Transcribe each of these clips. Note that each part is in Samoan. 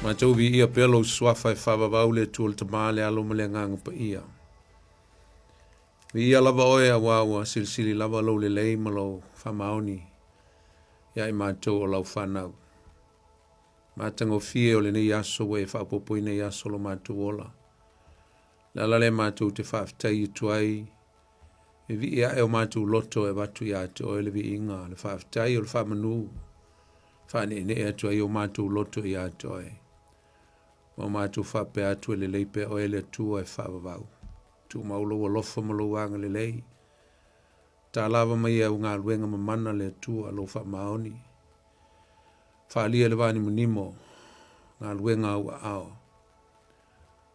Matou viia pea lou suafa e faavavau le Atua le Tama, le Alo ma le Agaga Paia. Viia lava oe auā ua silisili lava lou lelei ma lou faamaoni ia i matou o lau fanau. Matagofie o lenei aso ua e faaopoopoina i aso o lo matou ola. Le ala lea matou te faafetai atu ai e vii ae o matou loto e avatu ia te oe le viiga, le faafetai o le faamanu, faaneenee atu ai o matou loto ia te oe. Ma o matou faapea atu e lelei pea oe le Atua e faavavau. Tumau lou alofa ma lou agalelei. Talava mai e au galuega mamana le Atua lou faamaoni. Faalia le vanimonimo galuega au aao.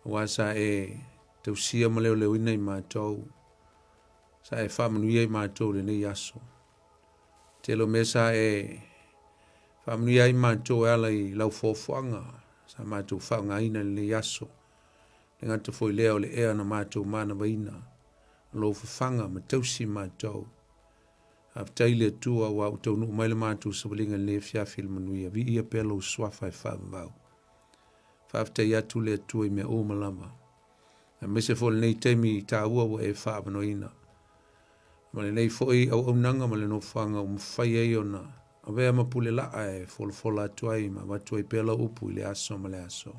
Aua sa e tausia ma leoleoina i matou. Sa e faamanuia i matou i lenei aso. Tele o mea sa e faamanuia ai matou e ala i lau foafoaga sa matou faaaogaina i lenei aso. Le gata foi lea o le ea na matou manavaina, lou fafaga ma tausi matou. Faafetai i le Atua ua ua taunuu mai le matou savaliga i lenei afiafi i le manuia. Viia pea lou suafa e faavavau. Faafetai atu le Atua i mea uma lava. Aemaise foi lenei taimi taua ua e faaavanoaina. Ma lenei foi auaunaga ma le nofoaga ua mafai ai ona avea ma pule laa e folafola atu ai ma avatu ai pea lau upu i le aso ma le aso.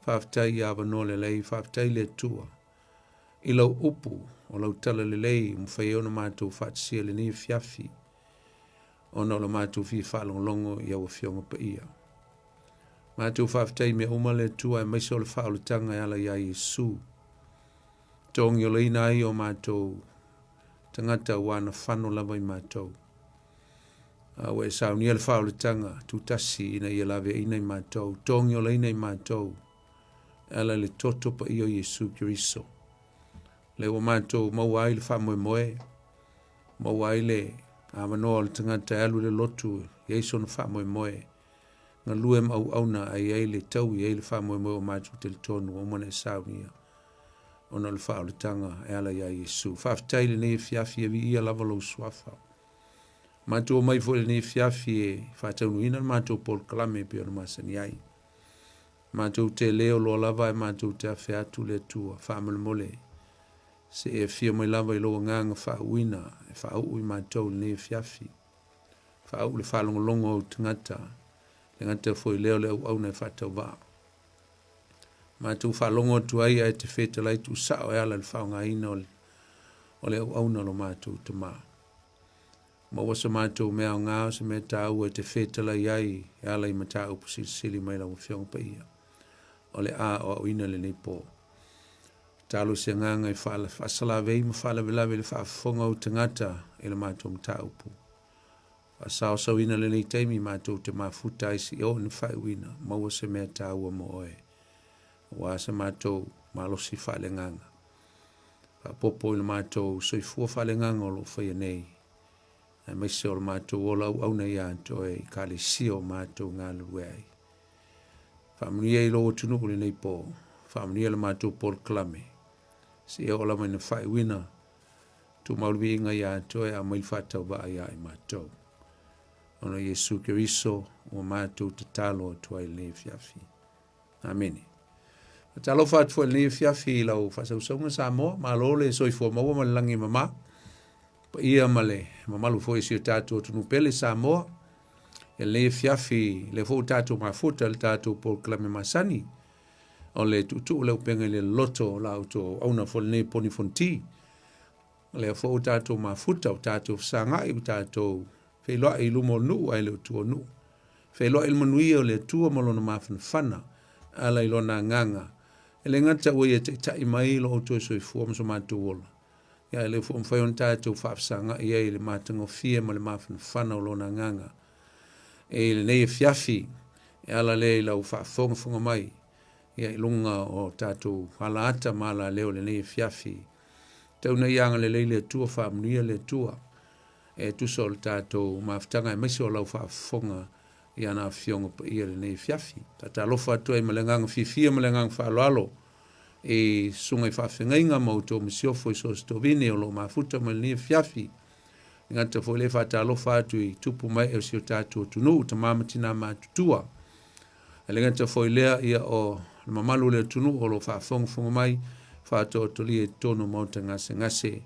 Faafetai i avanoa lelei, faafetai le Atua i lau upu o lau tala lelei ua mafai ai ona matou faatasia i lenei afiafi ona o le matou fia faalogologo i au afioga paia. Matou faafetai i mea uma le Atua aemaise o le faaolataga e ala iā Iesu. Togiolaina ai o matou tagata ua na fano lava i matou. A ua e saunia le faaolataga tutasi ina ia laveaina i matou, togiolaina i matou, e ala i le toto paia o Iesu Keriso. Lea ua matou maua ai le faamoemoe, maua ai le avanoa o le tagata e alu i le lotu e i ai sona faamoemoe, galue ma auauna ae i ai le taui, e i ai le faamoemoe ua matou talitonu ua uma ona e saunia ona o le faaolataga e ala iā Iesu. Faafetai i lenei afiafi, e viia lava lou suafa. Matou omai foi i lenei afiafi e faataunuuina le matou polokalame e pei ona masani ai. Matou te leo loa lava ae matou te afe atu le Atua, faamolemole se i e afio mai lava i lou agaga faauuina e faauu i matou i lenei afiafi. Faauu le faalogologo a ou tagata, le gata foi lea o le auauna e faatauvaa. Matou faalogo atu ai ae te fetalai tuusao e ala i le faaaogaina o le auauna o lo matou Tama. Maua so matou mea aoga o se mea taua e te fetalai ai e ala i mataupu silisili mai lau Afioga Paia o le a aoaoina lenei po. Tatalo se agaga e faasalavei ma faalavelave i le faafofoga o ou tagata i le matou mataupu. Faasaosaoina lenei taimi matou te mafuta ai si o i na faaiuina, maua se mea taua mo oe, aua se matou malosi faaleagaga. Faaopoopo i le matou soifua faaleagaga o lo o faia nei, aemaise o le matou ola auauna ia te oe i Ekalesia o matou galulue ai. Faamanuia i lou atunuu i lenei po, faamanuia le matou polokalame, seia oo lava ina faaiuina, tumau le viiga ia te oe, aumai le faatauvaa ia i matou. Ona o Iesu Keriso ua matou tatalo atu ai i lenei afiafi. Amene. Talofa atu foi i lenei afiafi i lau faasausauga Samoa, malo le soifua maua ma le lagi e mama. Paia ma le mamalu foi o si o tatou atunuu pele Samoa. I lenei afiafi, lea foi ua tatou mafuta i le tatou polokalame masani o le tuutuu o le upega i le loloto o la outou auauna foi lenei poni fonoti. Lea foi ua tatou mafuta, ua tatou fesagai, ua tatou feiloai i luma o le nuu ae le o tua o nuu. Feiloai le manuia o le Atua ma lona mafanafana, ala i lona agaga. E le gata ua ia taitai mai lo outou soifua ma so matou ola, ia ae le foi mafai ona tatou faafesagai ai i le matagofie ma le mafanafana o lona agaga. E i lenei afiafi, e ala lea i lau faafogafoga mai, ia i luga o tatou alaata ma alaleo i lenei afiafi. Tau ina ia agalelei le Atua, faamanuia le Atua e tusa o le tatou mafutaga aemaise o lau faafofoga i ana afioga paia i lenei afiafi. Faatalofa atu ai ma le agaga fiafia ma le agaga faaaloalo i susuga i faafeagaiga ma outou masiofo i so o se tovine o lo o mafuta mai lenei afiafi. E gata foi lea faatalofa atu i tupu ma ee o si o tatou atunuu, tama ma tina matutua. E le gata foi lea, ia o le mamalu o le atunuu o lo o faafogafoga mai, faatoatolia i totonu o maota gasegase,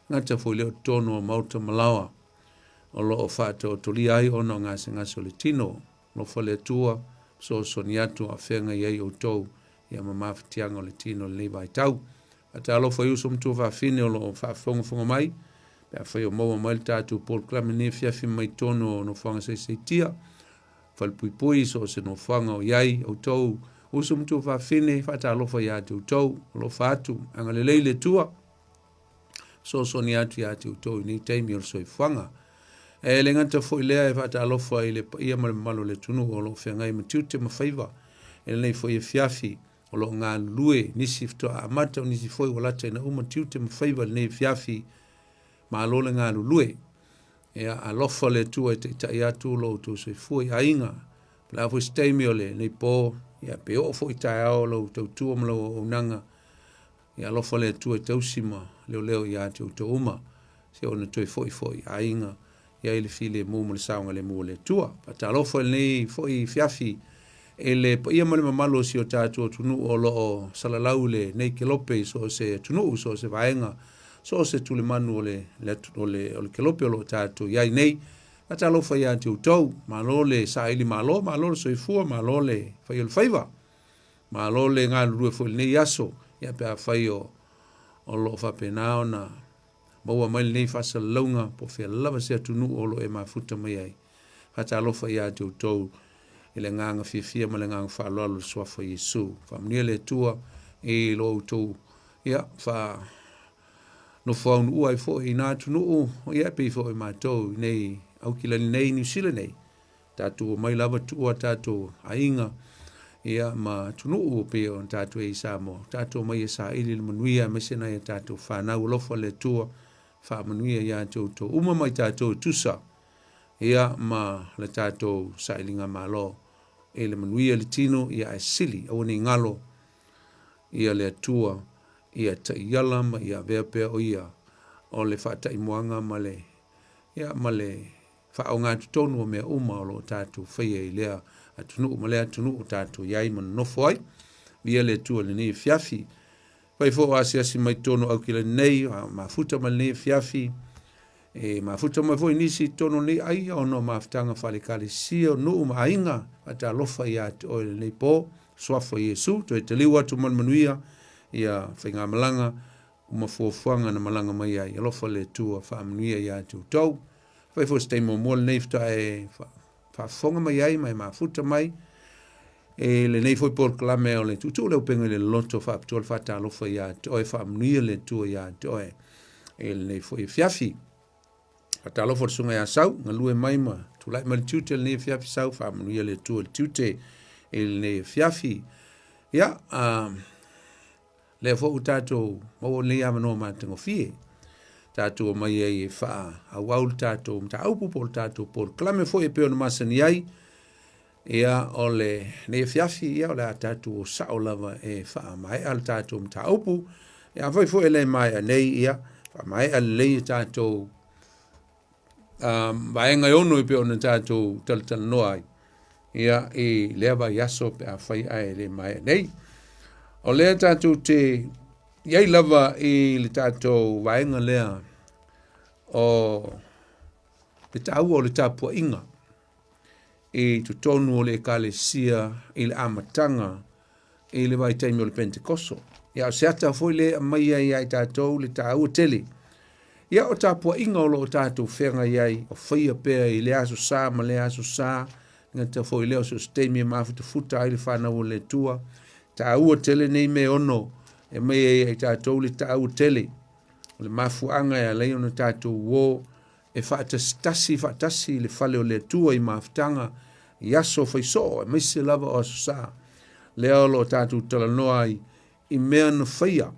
gata foi lea o totonu o maota malaoa o lo o faataotolia ai ona o gasegase o le tino. Alofa le Atua, fesoasoani atu a o feagai ai outou ia ma mafatiaga o le tino i lenei vaitau. Faatalofa i uso ma tuafafine o lo o faafogafoga mai, pe afai o maua mai le tatou polokalame i lenei afiafi mai totonu o nofoaga saisaitia, falepuipui, so o se nofoaga o i ai outou uso ma tuafafine, faatalofa ia te outou, alofa atu, agalelei le Atua, fesoasoani atu ia te outou i nei taimi o le soifuaga. E le gata foi lea e faatalofa i le paia ma le mamalu o le atunuu o lo o feagai ma tiute ma faiva i lenei foi afiafi o lo o galulue, nisi faatoa amata, o nisi foi ua lata ina uma tiute ma faiva i lenei afiafi. Malo le galulue. Ia alofa le Atua e taitai atu lo outou soifua i aiga. Po o le a foi se taimi o lenei po, ia pe oo foi i taeao lau tautua ma lau auaunaga, Ia alofa le Atua e tausi ma leoleo ia te outou uma, seia ona toe foi foi i aiga, i ai le filemu ma le saogalemu o le Atua. Faatalofa i lenei foi afiafi i le paia ma le mamalu o si o tatou atunuu o lo o salalau i lenei kelope i so o se atunuu, i so o se vaega, so o se tulimanu o le, le, o le, o le kelope o lo o tatou i ai nei. Faatalofa ia te outou, malo le saili malo, malo le soifua, malo le fai o le faiva. Malo le galulue foi i lenei aso, ia pe afai o, o lo o faapena ona maua mai lenei faasalalauga po o fea lava se atunuu o lo o e mafuta mai ai. Faatalofa ia te outou i le agaga fiafia ma le agaga faaaloalo i le suafa o Iesu. Faamanuia le Atua i lo outou ia faa nofo aunuua ai foi i nā atunuu ia e pei foi o matou i nei Aukilani nei, Niu Sila nei. Tatou omai lava tuua tatou aiga ia ma atunuu pei ona tatou i Samoa. Tatou omai e saili le manuia aemaise nai a tatou fanau alofa le Atua faamanuia ia te outou uma mai tatou e tusa ia ma le tatou sailiga malo i le manuia i le tino ia ae sili aua ne i galo ia le Atua ia taiala ma ia avea pea o ia o le faataimuaga ma le ia ma le faaaogatotonu o mea uma o lo o tatou faia i lea atunuu ma lea atunuu o tatou i ai ma nonofo ai. Viia le Atua i lenei afiafi. Fai foi o asiasi mai totonu o Aukilani nei, a mafuta mai lenei afiafi, e mafuta mai foi nisi i totonu o lenei aiga ona o mafutaga faale-ekalesia, o nuu ma aiga, faatalofa ia te oe i lenei po, suafa o Iesu, toe taliu atu ma le manuia ia faigamalaga ma fuafuaga na malaga mai ai. Alofa le Atua faamanuia ia te outou. Fai foi se taimi muamua lenei faatoa e faafofoga mai ai ma e mafuta mai e lenei foi polokalame o le tuutuu le upega i le loto faapitoa le faatalofa ia te oe, faamanuia le Atua ia te oe e lenei foi afiafi. Faatalofa le susuga ia Sau, galue mai ma tulai mai le tiute lenei afiafi Sau, faamanuia le Atua i le tiute i lenei afiafi. Ia, lea foi ua tatou maua lenei avanoa matagofie tatou omai ai e faaauau le tatou mataupu po o le tatou polokalame foi e pei ona masani ai. Ia, o lenei afiafi, ia, o le a tatou o sao lava e faamaea le tatou mataupu. Ia, afai foi e le maea nei, ia, faamaea lelei e tatou vaega e ono e pei ona tatou talatalanoa ai ia i lea vaiaso pe afai ae le maea nei. O lea tatou te i ai lava i le tatou vaega lea o le taua o le tapuaiga i totonu o le Ekalesia i le amataga i le vaitaimi o le Pentekoso. Ia, o se ata foi lea e aumai ai ia i tatou le taua tele. Ia, o tapuaiga o lo o tatou feagai ai, o faia pea i lea aso sa ma lea aso sa, gata foi lea o so o se taimi e mafutafuta ai le fanau o le Atua. Taua tele nei mea e ono e aumai ai ia i tatou le taua tele o le mafuaaga e ala ai ona tatou uo e faatasitasi faatasi i le fale o le Atua i mafutaga i aso faisoo aemaise lava o aso sa lea o lo o tatou talanoa ai i mea na faia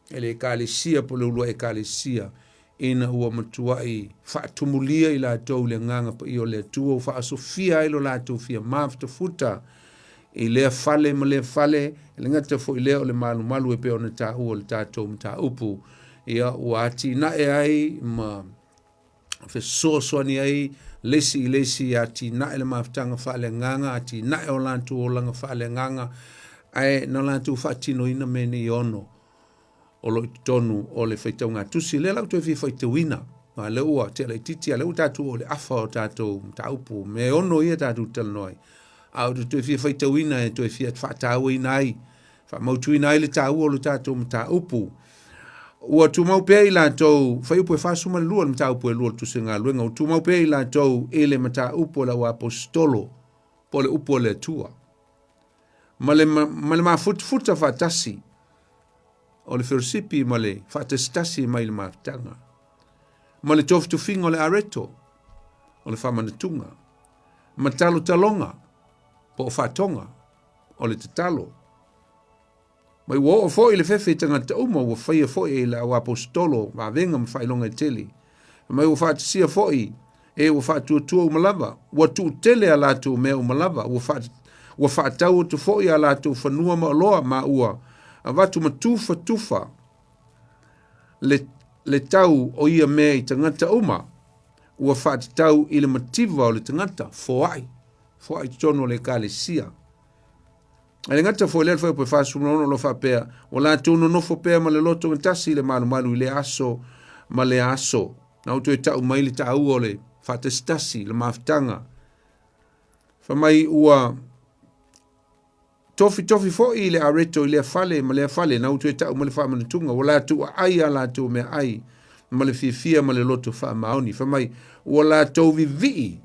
e le Ekalesia po o le uluai Ekalesia ina ua matuai faatumulia i latou i le Agaga Paia o le Atua ua faasofia ai lo latou fia mafutafuta i lea fale ma lea fale, e le gata foi lea o le malumalu e pei ona taua i le tatou mataupu, ia ua atinae ai ma fesoasoani ai le isi i le isi, atinae le mafutaga faaleagaga, atinae o latou olaga faaleagaga, ae na latou faatinoina mea nei e ono o lo o i totonu o le faitauga tusi. Lea la ua toe fia faitauina, a lea ua tea laitiiti, a lea ua tatou oo i le afa o tatou mataupu, mea e ono ia tatou talanoa ai, a ou te toe fia faitauina e toe fia faatauaina ai, faamautuina ai le taua o le tatou mataupu. Ua tumau pea i latou, fuaiupu e 42 le mataupu e 2 o le Tusi Galuega, ua tumau pea i latou i le mataupu a le auaposetolo po o le upu a le Atua, ma le, ma le mafutafuta faatasi o le felosipi ma le faatasitasi mai le mafutaga, ma le tofitofiga o le areto, o le faamanatuga, ma talotaloga po o faatoga o le tatalo. Mai ua oo foi le fefe i tagata uma, ua faia foi e le auaposetolo vavega ma faailoga e tele. Mai ua faatasia foi e ua faatuatua uma lava, ua tuutele a latou mea uma lava, ua, fa, ua faatau atu foi a latou fanua ma oloa, ma ua avatu ma tufatufa le, le tau o ia mea i tagata uma, ua faatatau i le mativa o le tagata, foai, foai i totonu o le ekalesia. Ae le gata foi lea le fuaiupu e 46 o lo o faapea, ua latou nonofo pea ma le loto gatasi i le malumalu i lea aso ma lea aso. Na ou toe tau mai le taua o le faatasitasi, le mafutaga. Fai mai ua tofitofi foi le areto i lea fale ma lea fale, na ou toe tau mai le faamanatuga, ua latou aai a latou meaai ma le fiafia ma le loto faamaoni. Fai mai ua latou vivii.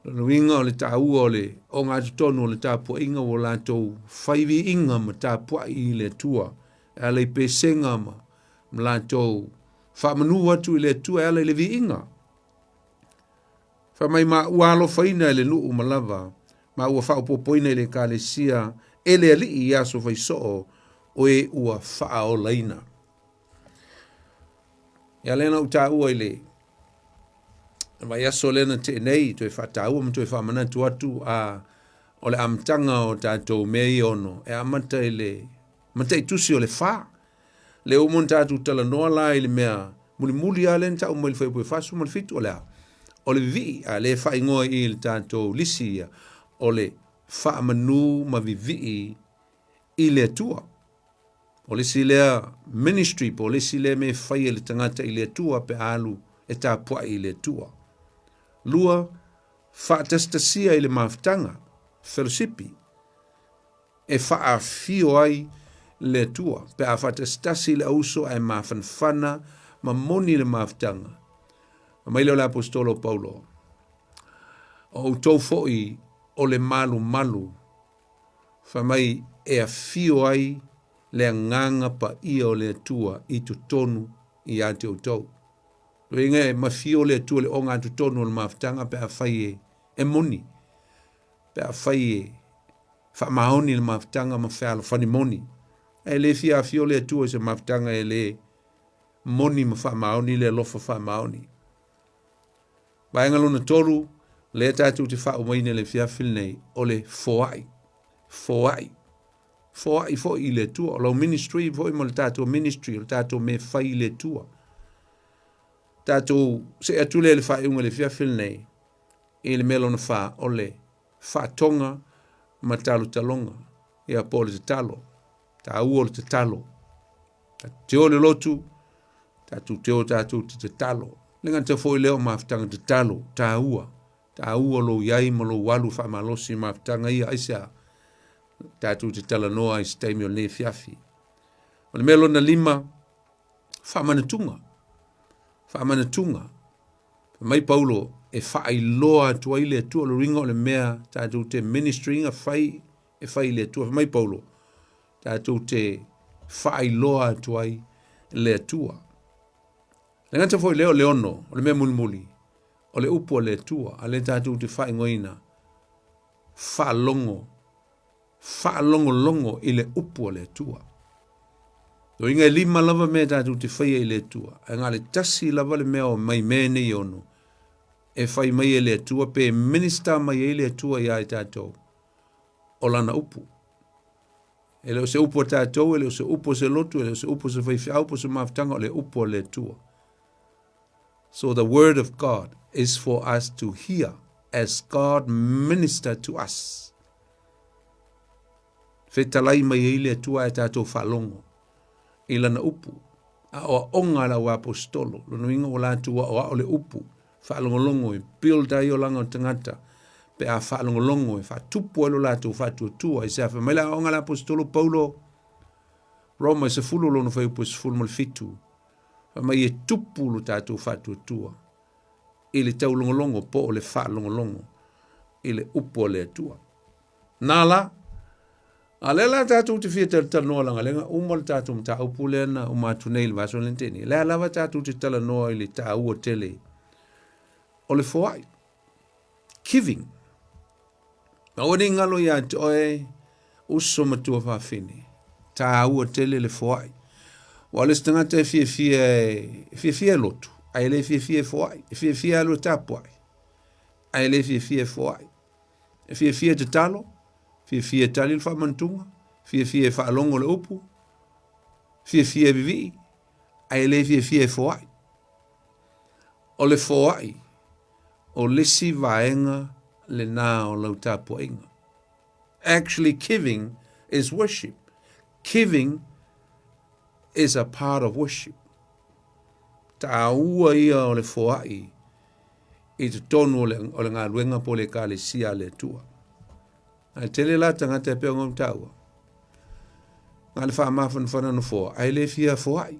Lona uiga o le taua o le ogatotonu o le tapuaiga ua latou fai viiga ma tapuai i le Atua e ala i pesega ma latou faamanu atu i le Atua e ala i le viiga. Fai mai ma ua alofaina e le nuu ma lava, ma ua faaopoopoina i le ekalesia e le Alii i aso faisoo o e ua faaolaina. Ia lea na ou taua i le vaiaso lea na tea nei, toe faataua ma toe faamanatu atu a o le amataga o tatou mea ia ono e amata i le mataitusi o le fa. Le uma ona tatou talanoa la i le mea mulimuli lava lea na tau mai i le fuaiupu e 47 o le a? O le vivii, a lea e faaigoa i i le tatou lisi ia, o le faamanu ma vivii i le Atua. O le isi lea ministry po o le isi lea mea e fai e le tagata i le Atua pe a alu e tapuai i le Atua. Lua, faatasitasia i le mafutaga, felosipi, e faaafio ai le Atua pe a faatasitasi le auso ae mafanafana ma moni le mafutaga. Fai mai lea o le aposetolo o Paulo, o outou foi o le malumalu Fai mai e afio ai le agaga paia o le Atua i totonu ia te outou. Loiga e mafio le Atua le ogatotonu o le mafutaga pe afai e, e moni, pe afai e faamaoni le mafutaga ma fealofani moni. Ae le fia afio le Atua i se mafutaga e le moni ma faamaoni le alofa faamaoni. Vaega lona tolu, lea tatou te faaumaina i le afiafi lenei, o le foai. Foai. Foai foi i le Atua. O lau ministry foi ma le tatou ministry, o le tatou mea fai i le Atua. Tatou see atu lea i le faaiuga i le afiafi lenei, i le mea lona fa, o le faatoga ma talotaloga, ia po o le tatalo. Taua o le tatalo. Tatou te o i le lotu, tatou te o tatou te tatalo. Le gata foi lea o mafutaga tatalo, taua, taua lou iai ma lou alu faamalosi i mafutaga ia, aisea? Tatou te talanoa ai i se taimi o lenei afiafi. O le mea lona lima, faamanatuga, faamanatuga. Fai mai Paulo e faailoa atu ai le Atua, o le uiga o le mea tatou te ministry ina fai e fai i le Atua. Fai mai Paulo, tatou te faailoa atu ai le Atua. Le gata foi lea o le ono, o le mea mulimuli, o le upu a le Atua, a lea tatou te faaigoaina, faalogo, faalogologo i le upu a le Atua. Loiga e lima lava mea tatou te faia i le Atua, ae na o le tasi lava le mea o mai mea nei e ono, e fai mai e le Atua pe minister mai ai le Atua ia i tatou, o lana upu. E le o se upu a tatou, e le o se upu a se lotu, e le o se upu a se faifeau po o se mafutaga, o le upu a le Atua. So the word of God is for us to hear as God minister to us. Fetalai mai ai le Atua e tatou faalogo i lana upu. Aoaoga a le auaposetolo, lona uiga ua latou aoao le upu, faalogologo e build ai olaga o tagata pe a faalogologo e faatupu ai lo latou faatuatua. I se a fai mai le aoaoga a le aposetolo Paulo, Roma e 10 lona fuaiupu e 17, fai mai e tupu lo tatou faatuatua i le taulogologo po o le faalogologo i le upu a le Atua. Nā la, a lea la tatou te fia talatalanoa leaga lea na uma le tatou mataupu lea na uma atu nei i le vaiaso lea na tea nei. Lea lava tatou te talanoa i le taua tele o le foai, giving. Aua ne i galo ia te oe uso matua fafine, taua tele le foai. Ua le isi tagata e fiafia e fiafia e lotu, ae le fiafia e foai, e fiafia e alu e tapuai, ae le fiafia e foai. E fiafia e tatalo, fiafia e tali le faamanatuga, fiafia e faalogo le upu, fiafia e vivii, ae le fiafia e foai. O le foai, o le isi vaega lena o lau tapuaiga. Actually, giving is worship. Giving is a part of worship. Taua ia o le foai i totonu o le, o le galuega po o le ekalesia a le Atua. Ae tele la tagata e pei ona ou taua. Na le faamafanafana nofoa, ae le fia foai.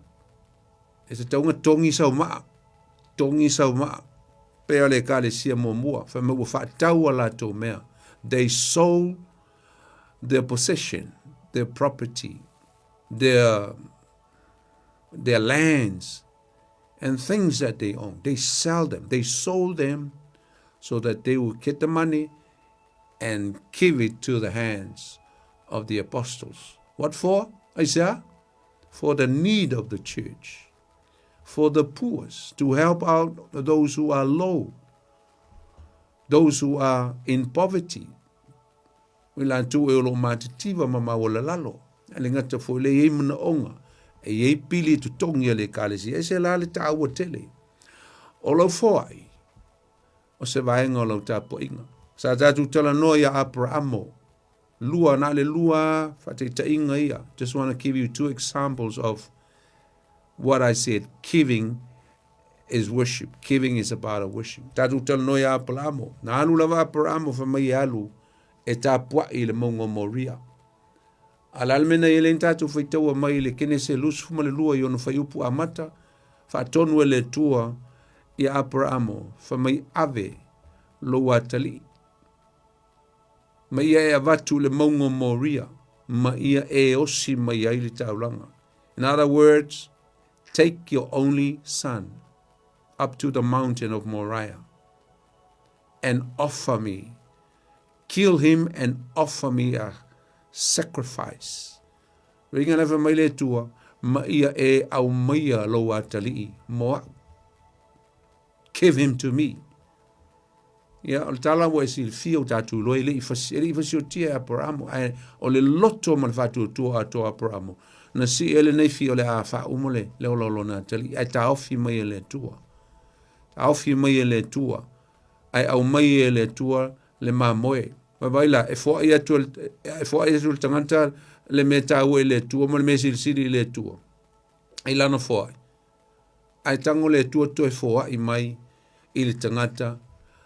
E tatau ona togi sau maa, togi sau maa. Pei o le ekalesia muamua, fai mai ua faatau a latou mea. They sold their possession, their property, their lands, and things that they own. They sell them. They sold them so that they would get the money and give it to the hands of the apostles. What for? Isaiah? For the need of the church, for the poor, to help out those who are low, those who are in poverty. O i latou e o lo o matitiva ma maualalalo. E le gata foi le i ai manaoga, e i ai pili e totogi a le Ekalesia, e se la le taua tele. O lau foai, o se vaega o lau tapuaiga. Sa tatou talanoa ia Aperamo, lua, na le lua faataitaiga ia. Just want to give you two examples of what I said. Giving is worship. Giving is about a worship. Tatou talanoa ia Aperamo. Na alu lava Aperamo fai mai e alu e tapuai i le mauga o Moria. A le a le mea na i ai lea na tatou faitaua mai i le Kenese 22 i ona fuaiupu amata, faatonu e le Atua ia Aperamo, fai mai ave lou atalii, ma ia e avatu i le mauga o Moria, ma ia e osi mai ai le taulaga. In other words, take your only son up to the mountain of Moriah and offer me Kill him and offer me a sacrifice. Uiga le fai mai le Atua, ma ia e aumaia lou atalii mo au. Give him to me. Ia, o le tala ua e silafia o tatou iloa e le i fasi, e le i fasiotia e Aperamo, ae o le loto ma le faatuatua atoa Aperamo, na sii ai lenei fi o le a faauma le, le ola o lona atalii, ae taofi mai e le Atua. Taofi mai e le Atua ae aumai e le Atua le mamoe. Vaavaai la, e foai atu e foai atu le tagata le mea taua i le Atua ma le mea silisili i le Atua i lana foai. Ae tago le Atua toe foai mai i le tagata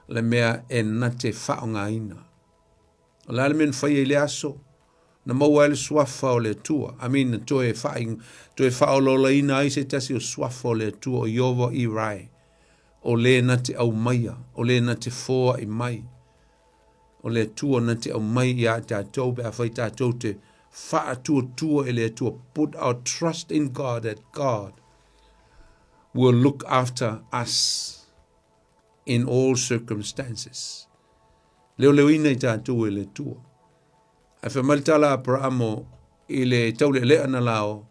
le mea e na te faaaogaina. O le a le mea na faia i le aso? Na maua ai le suafa o le Atua. I mean, na toe, faa, toe faaolaolaina ai se tasi o suafa o le Atua o Iova Irai. O le na te aumaia, o le na te foai mai. O le Atua na te aumai iā tatou pe afai tatou te faatuatua i le Atua. Put our trust in God that God will look after us in all circumstances. Leoleoina i tatou e le Atua. Ae fai mai le tala a Aperamo i le taulealea na lao,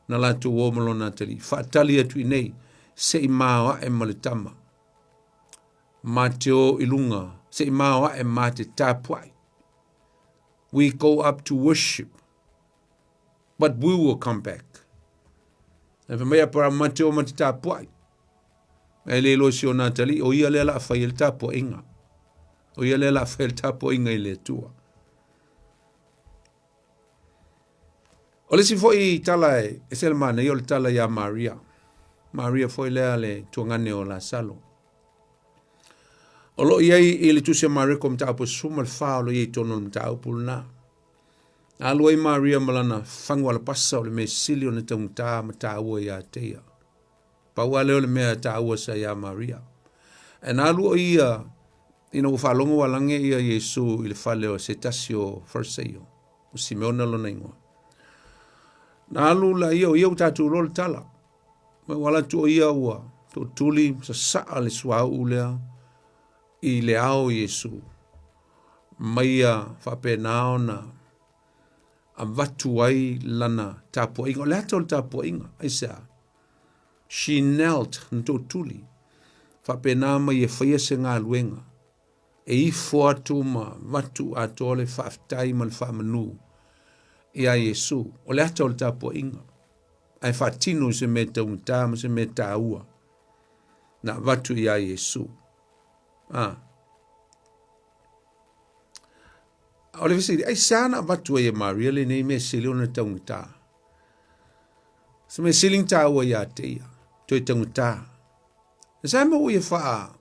na latou o ma lona atalii, faatali atu i nei, se i mao ae ma le tama. Ma te o i lunga, se i mao ae ma te tapuai. We go up to worship, but we will come back. Ae fai mai Aperamo, ma te o ma te tapuai. Ae le iloa e si ona atalii, o ia lea o le a fai ai le tapuaiga. O ia lea o le a fai ai le tapuaiga i le Atua. O le isi foi tala e ese le manaia o le tala ia Maria. Maria foi lea le tuagane o Lasalo. O lo o i ai i le tusi a Mareko mataupu e 14 o lo o i ai i totonu o le mataupu lena. Na alu ai Maria ma lana fagu alapasa o le mea sili ona taugata ma taua ia te ia. Pau lava lea o le mea taua sa ia Maria. Ae na alu o ia ina ua faalogo ua alaga ia Iesu i le fale o se tasi o Fariseio, o Simeona lona igoa. Na alu la ia, o ia ua tatou iloa le tala. Ma ua alu atu o ia ua tootuli sasaa le suauu lea i le ao o Iesu, ma ia faapena ona avatu ai lana tapuaiga. O le ata o le tapuaiga, aisea? She knelt, na tootuli, faapena ma ia faia se galuega e ifo atu ma avatu atoa le faafetai ma le faamanu iā Iesu. O le ata o le tapuaiga, ae faatino i se mea taugata ma se mea taua na avatu iā Iesu. Ah. O le fesili, aisea na avatu ai e Maria lenei mea sili ona taugata? Se mea sili ona taua ia te ia, toe taugata. E sa mea ua ia faa,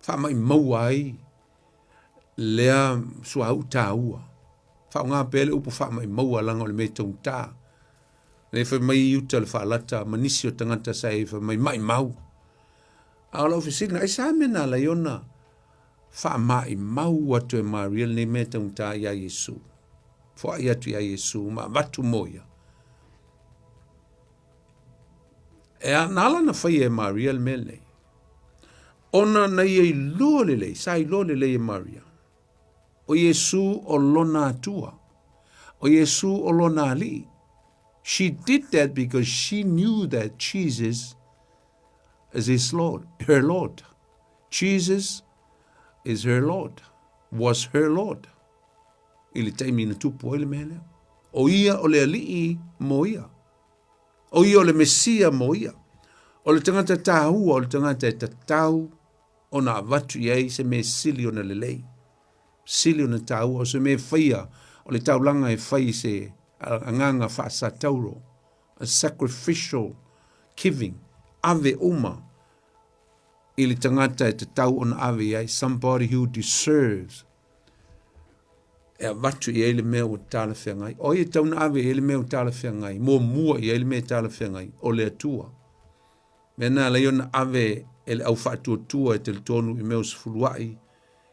faamaimauina ai lea suauu taua. Faaaoga pea le upu faamaimauina leaga o le mea taugata. Lea fai mai i uta le faalata ma nisi o tagata sa i fai mai maimau. A o lau fesili, aisea mea na ala ai ona faamaimau atu e Maria lenei mea taugata iā Iesu? Foai atu iā Iesu ma avatu mo ia. E a, na ala na faia e Maria le mea lenei. Ona na ia iloa lelei, sa iloa lelei e Maria. O Iesu o lona Atua. O Iesu o lona Alii. She did that because she knew that Jesus is his Lord, her Lord. Jesus is her Lord, was her Lord. I le taimi na tupu ai le mea lea. O ia o le alii mo ia. O ia o le Mesia mo ia. O le tagata tāua, o le tagata e tatau ona avatu i ai se mea sili ona lelei. Sili ona tāua, o se mea e faia, o le taulaga e fai i se agaga faasatauro, a sacrificial giving, ave uma i le tagata e tatau ona ave i ai, somebody who deserves e avatu i ai le mea ua talafeagai. O ai e tatau ona ave i ai le mea ua talafeagai, muamua i ai le mea e talafeagai, o le Atua. Mea na ala ai ona ave e le au faatuatua e talitonu i mea o sefuluai,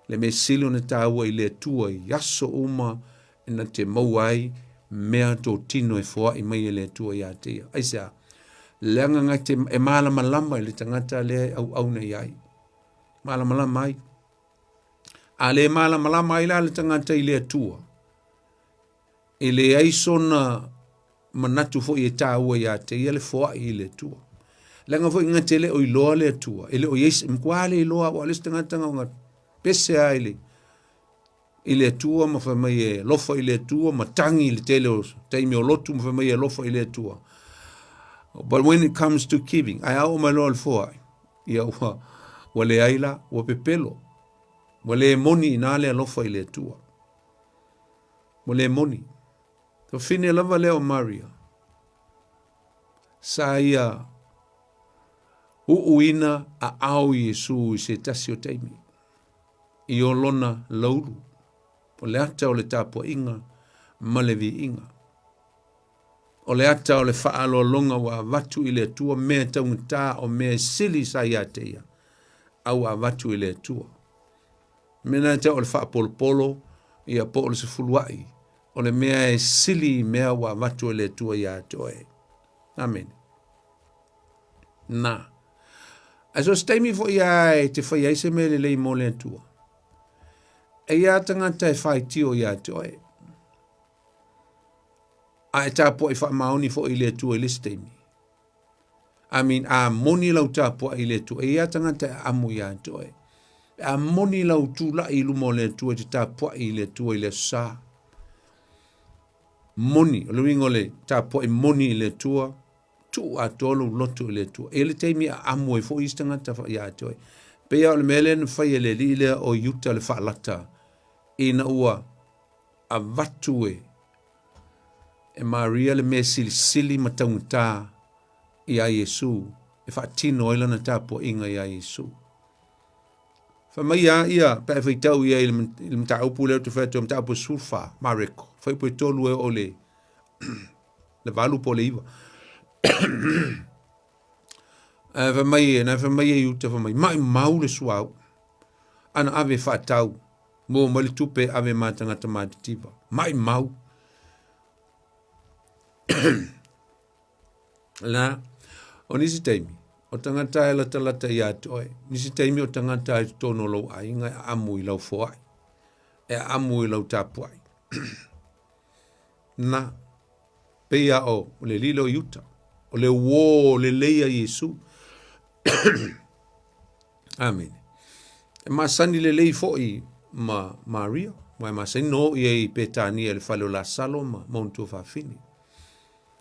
le mea sili ona taua i le Atua i aso uma e na te maua ai mea totino e foai mai e le Atua ia te ia. Aisea? Leaga na te e malamalama i le tagata lea e auauna i ai. Malamalama ai. A le malamalama ai la le tagata i le Atua, e leai sona manatu foi e taua ia te ia le foai i le Atua. Leaga foi na te le o iloa le Atua, e le o i ai se, matua le iloa, aua o le isi tagata na ona pese lava i le, i le Atua ma fai mai e alofa i le Atua ma tagi i le tele o taimi o lotu ma fai mai e alofa i le Atua. But when it comes to giving, ae a oo mai loa i le foai, ia ua, ua leai la, ua pepelo. Ua le moni inā le alofa i le Atua. Ua le moni. Fafine lava lea o Maria, sa ia uuina aao Iesu i se tasi o taimi, i o lona laulu, o le ata o le tapuaiga ma le viiga. O le ata o le faaaloaloga ua avatu i le Atua mea taugata o mea e sili sa ia te ia, a ua avatu i le Atua. Mea na te o le faapolopolo, ia po o le sefuluai, o le mea e sili i mea ua avatu e le Atua ia te oe. Amene. Na. Ae so se taimi foi a e te fai ai se mea lelei mo le Atua. E ia tagata e faitio ia te oe. A e tapuai faamaoni foi i le Atua i le isi taimi. I mean, a moni lau tapuai i le Atua, e ia tagata e amu ia te oe. A moni lau tulai i luma o le Atua e te tapuai i le Atua i le aso sa. Moni, o le uiga o le tapuai moni i le Atua, Tuu atoa lou loto i le Atua. E i ai le taimi e aamo ai foi isi tagata ia te oe. Pei lava o le mea lea na fai e le alii lea o Iuta le faalata ina ua avatu e e Maria le mea silisili ma taugata iā Iesu e faatino ai lana tapuaiga iā Iesu. Fai mai a ia pe a e faitau i ai i le mataupu lea ou te fai atu ai, mataupu e 14, Mareko, fuaiupu e 3 e oo i le le 8 po o le 9. Ae fai mai, na fai mai e Iuta fai mai, maumau le suauu, ana ave e faatau, maua mai le tupe e ave ma tagata matitiva. Maumau. La, o nisi taimi, o tagata e latalata ia te oe, nisi taimi o tagata i totonu o lou aiga e aamu i lau foai, e aamu i lau tapuai. Na, pei a o le lilo i uta, o le uō lelei a Iesu. Amene. E masani lelei foi ma Maria, ma e masani no ia i Petania i le fale o Lasalo ma ma ona tuafafine.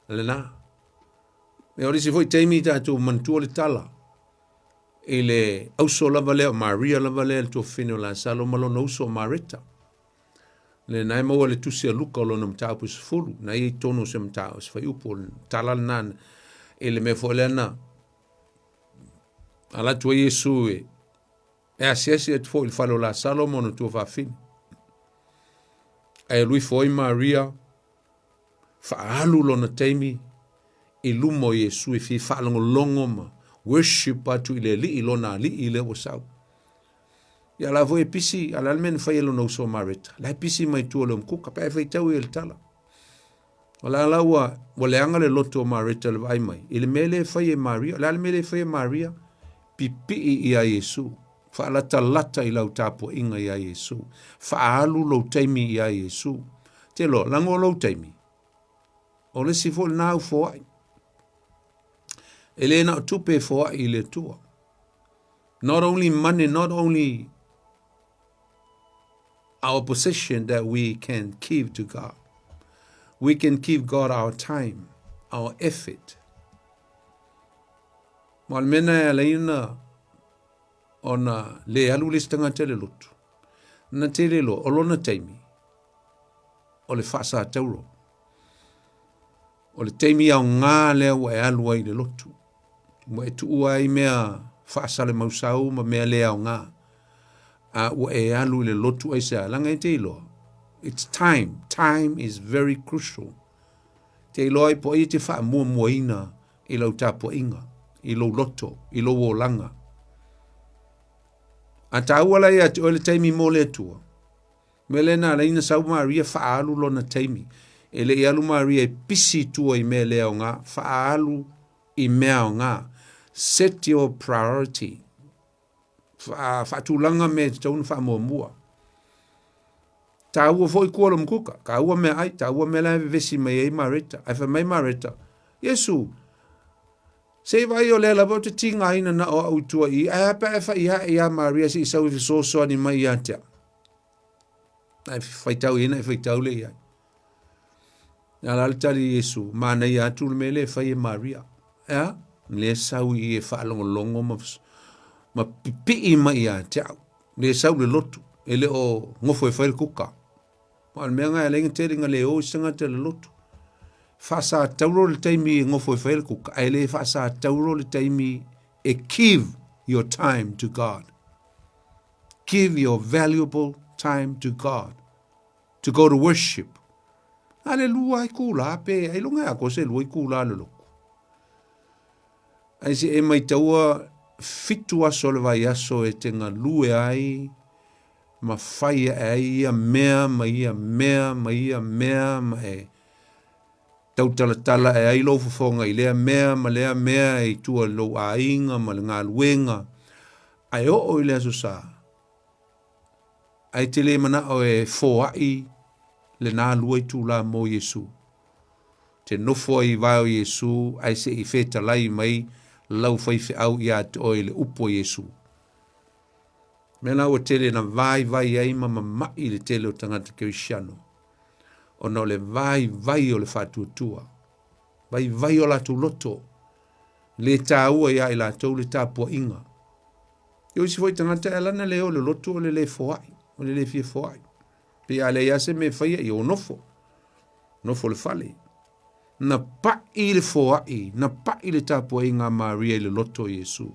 Lena. E o le isi foi taimi tatou manatua le tala i le auso lava lea o Maria lava lea le tuafafine o Lasalo ma lona uso o Mareta. Lena e maua le tusi a Luka o lona mataupu e 10, na ia i totonu o se mataupu, se fuaiupu o le tala lena i le mea foi lea na alu atu ai Iesu e e asiasi atu foi i le fale o Lasalo ma ona tuafafine. Ae alu ifo ai Maria faaalu lona taimi i luma o Iesu e fia faalogologo ma worship atu i le Alii, lona Alii lea ua sau. Ia la foi e pisi, a le a le mea na fai e lona uso Mareta? La e pisi mai tua o le umukuka, pe a e faitau i le tala. O la la ua, ua leaga le loto o Mareta le vaai mai, i le mea lea e fai e Maria. O le a le mea lea e fai e Maria? Pipii ia Iesu. Faalatalata i lau tapuaiga iā Iesu. Faaalu lou taimi iā Iesu. Te loa, lago o lou taimi. O le isi foi lena au foai. E le na o tupe e foai i le Atua. Not only money, not only our possession that we can give to God. We can give God our time, our effort. Ma o le mea lena e ala ai ona ona le alu le isi tagata i le lotu. Na tele loa, o lona taimi, o le faasatauro. O le taimi aoga lea ua e alu ai i le lotu. Ua e tuua ai mea faasalemausau ma mea le aoga. A ua e alu i le lotu aisea? Leaga e te iloa, it's time, time is very crucial. Te iloa ai po o ai e te faamuamuaina i lau tapuaiga, i lou loto, i lou olaga. A taua la ia te oe le taimi mo le Atua. Mea lea na ala ai na sau Maria faaalu lona taimi. E le i alu Maria e pisi i tua i mea le aoga, faaalu i mea aoga. Set your priority. Faatulaga mea e tatau ona faamuamua. Taua foi kua lo mukuka, taua mea ai, taua mea la e vevesi mai ai Mareta. Ae fai mai Mareta, Iesu, se i vaai o lea lava ou te tigaina na o au i tua i i, ae a pe a e fai ae iā Maria se i sau e fesoasoani mai ia te au. Na e faitau i ai, na e faitau lea i ai. A la le tali i Iesu, manaia atu le mea lea e fai e Maria. E a? Lea sau i e faalogologo ma, ma pipii mai ia te au. Lea sau le lotu, e le o gofo e fai le kuka. Ma o le mea nga e ala tele nga le o i se tagata le lotu. Faasatauro le taimi e gofo e fai le kuka, ae le faasatauro le taimi e give your time to God. Give your valuable time to God. To go to worship. A le lua itula pe ailoga e atoa se lua itula le lotu. Ae se e maitaua fitu aso o le vaiaso e te galue ai ma fai ae ai ia mea ma ia mea ma ia mea ma e tautalatala ae ai lou fofoga i lea mea ma lea mea i tua i lou aiga ma le galuega ae oo i le Aso Sa Ae te le manao e foai lena lua itula mo Iesu. Te nofo ai i vae o Iesu ae se i fetalai mai lau faifeau ia te oe i le upu a Iesu. Mea la ua tele na vaivai ai ma mama'i le tele o tagata Kerisiano, ona o le vaivai o le faatuatua, vaivai o latou loto. Le tāua iā i latou le tapuaiga. O isi foi tagata e ala ona le o i le lotu o le le foai, o le le fia foai. Pei a leai lava se mea e faia, ia ua nofo, nofo i le fale. Na pai le foai, na pai le tapuaiga a Maria i le loto o Iesu.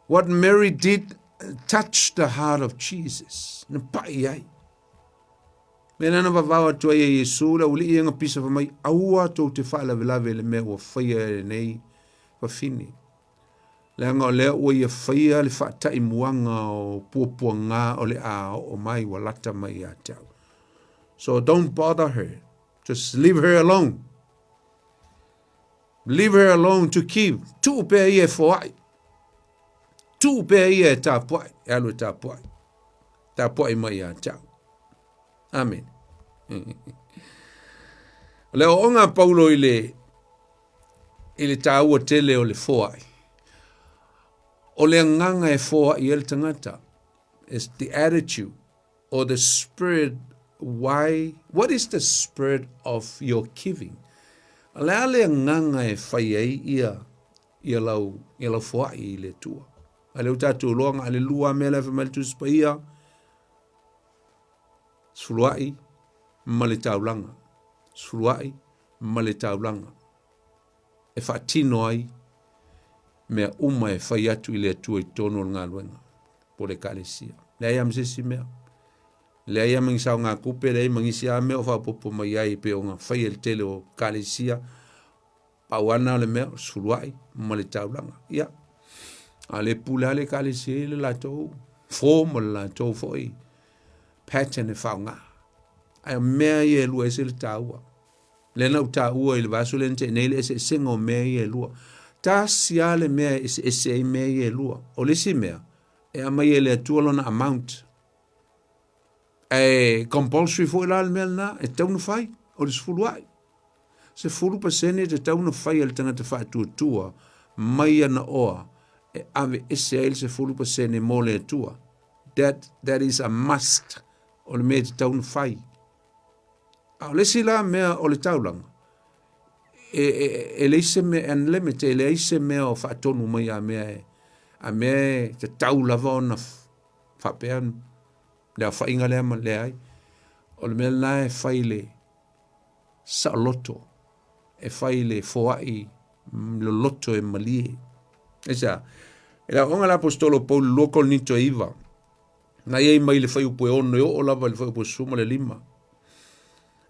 What Mary did touched the heart of Jesus. Na pai ai. Mea lena na vavao atu ai e Iesu le aualii ia na pisa fai mai, aua tou te faalavelave i le mea ua faia e lenei fafine. Leaga o lea ua ia faia le faataimuaga o puapuaga o le a oo mai ua lata mai ia te au. So don't bother her. Just leave her alone. Leave her alone to keep. Tuu pea ia e foai. Tuu pea ia e tapuai. E alu e tapuai. Tapuai mai ia te au. Amen. O le aoaoga a Paulo i le i le tāua tele o le foai. O le agaga e foai ai le tagata is the attitude or the spirit why what is the spirit of your giving? O le a le agaga e fai ai ia ia lau ia lau foai i le Atua. A lea ua tatou iloa na o le lua mea la e fai mai le Tusi Paia, sefuluai ma le taulaga, sefuluai ma le taulaga e faatino ai mea uma e fai atu i le Atua i totonu o le galuega po o le Ekalesia. Leai lava ma se isi mea. Leai lava ma ni saogatupe, leai ma nisi lava mea o faaopoopo mai ai pei ona fai e le tele o Ekalesia. Pau lava lena o le mea, o le sefuluai ma le taulaga. Ia, a o lea e pule lava le Ekalesia i le latou form ma le latou foi pattern e faaaoga. Ae o mea ia e lua e ese le taua. Lea na ou taua i le vaiaso lea na tea nei le eseesega o mea ia e lua. Tasi lava le mea e eseese ai mea ia e lua. O le isi mea, e aumai e le Atua lona amount. Ae compulsory foi la le mea lena, e tatau ona fai, o le sefulu a'i. 10% e tatau ona fai e le tagata faatuatua mai ana oa e ave ese ai le 10% mo le Atua. That, that is a must, o le mea e tatau ona fai. A o le isi la mea o le taulaga, e, e, e leai se mea unlimited, e leai se mea o faatonu mai a mea e, a mea e tatau lava ona faapea le aofaiga lea ma leai. O le mea lena e fai le saoloto, e fai le foai loloto e malie. Aisea? E le aoaoga a le Aposetolo o Paulo 2 Korinito e 9, na i ai mai le fuaiupu e 6 e oo lava i le fuaiupu e 15.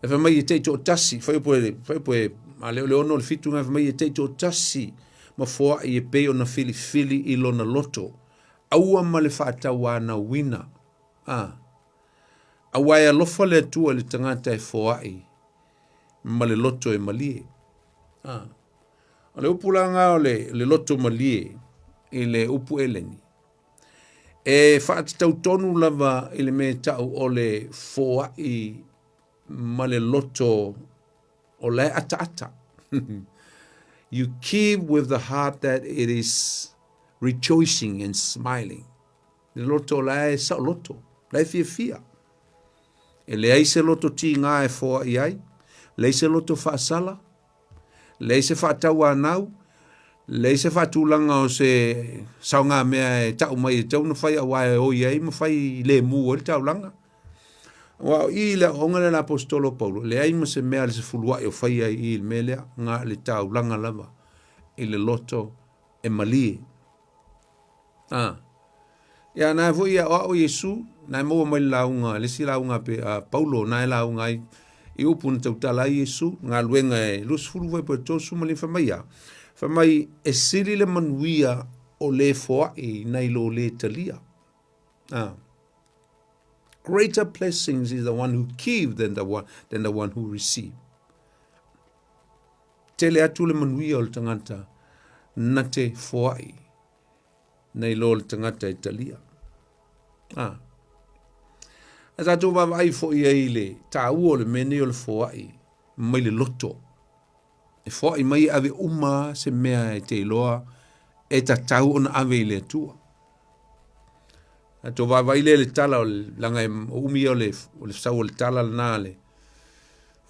E fai mai e taitoatasi, fuaiupu e, fuaiupu e, a le o le 6 o le 7 na fai mai e taitoatasi ma foai e pei ona filifili i lona loto. Aua ma le faatauanauina. A. Aua e alofa le Atua i le tagata e foai ma le loto e malie. A. O le upu la lena o le, le loto malie i le upu Eleni, e faatatau tonu lava i le mea e tau o le foai ma le loto o la e ataata. You keep with the heart that it is rejoicing and smiling. Le loto o la e saoloto, la e fiafia. E leai se loto tīgā e foai ai, leai se loto faasala, leai se faatauanau, leai se faatulaga o se saogamea e tau mai e tatau ona fai aua e oi ai ma fai lemu ai le taulaga. Aua o i le aoaoga lea a le Aposetolo o Paulo, leai ma se mea a le sefuluai o faia ai i i le mea lea, na o le taulaga lava i le loto e malie. A. Ia, na foi ia o Iesu, na e maua mai le lauga, le isi lauga pe a Paulo, na e lauga ai i upu na tautala ai Iesu, galuega e 20 foi po e 35 fai mai ia. Fai mai e sili le manuia o le foai nai lo le talia. A. Greater blessings is the one who give than the one, than the one who receive. Tele atu le manuia o le tagata na te foai nei lo le tagata e talia. A. A tātou vaavaai foi ai i le tāua o le mea nei o le foai mai le loto. E foai mai e ave uma se mea e te iloa e tatau ona ave i le Atua. Tātou vaavaai lea i le tala o le, leaga e umi ia o le, o le sau o le tala lena le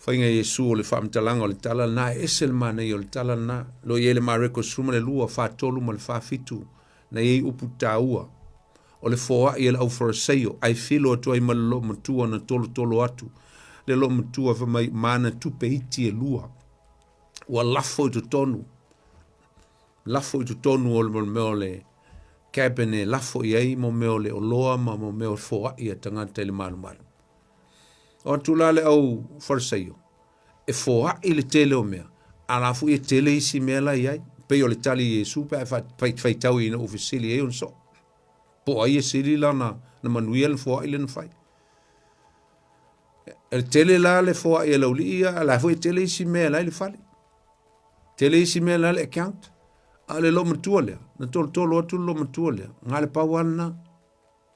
Faiga Iesu o le faamatalaga o le tala lena, e ese le manaia o le tala lena. Lo i ai le Mareko 12, 43 ma le 47, na i ai upu taua. O le foai e le aufarasaio, ae filo atu ai ma le loomatua na tolotolo atu. Le loomatua fai mai, ma ana tupe iti e lua. Ua lafo i totonu, lafo i totonu o le mea o le cabin e lafo i ai mo mea o le oloa ma mo mea o foai a tagata i le malumalu. O atu la le au Farisaio, e foai le tele o mea, a la foi e tele isi mea la i ai. Pei o le tali i Iesu pe a faitau ina ua fesili ai ona soo. Po o ai e sili lana na manuia le foai lea na fai. E tele la le foai e laulii ia, a la foi e tele isi mea la i le fale. Tele isi mea la le account. A o le loomatua lea, na tolotolo atu le loomatua lea, na le pau lava lena.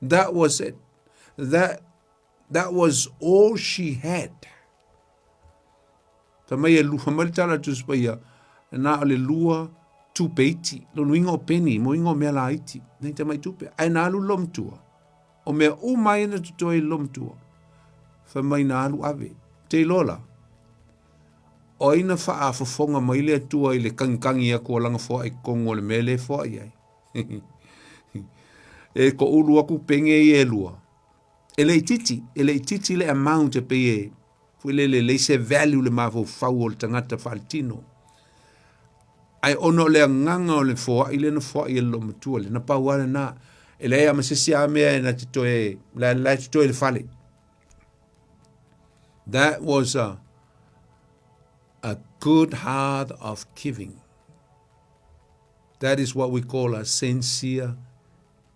That was it. That was all she had. Fai mai e lua mai le tala Tusi Paia, na o le lua tupe iti. Lona uiga o peni, mo uiga o mea laiti, nei tamai tupe. Ae na alu le loomatua. O mea uma ia na totoe i le loomatua. Fai mai na alu ave. Te iloa la, o ai na faafofoga mai le Atua i le kagikagi atu o lana foai i totonu o le mea lea e foai ai. E toulu atu pene ia e lua. E le itiiti, e le itiiti le amount e pei e foi lele leai se value le mafaufau o le tagata faaletino. Ae ona o le agaga o le foai lea na foai e le loomatua lea, na pau lava lena. E leai lava ma se isi lava mea na te toe, la, la e totoe i le fale. That was a good heart of giving. That is what we call a sincere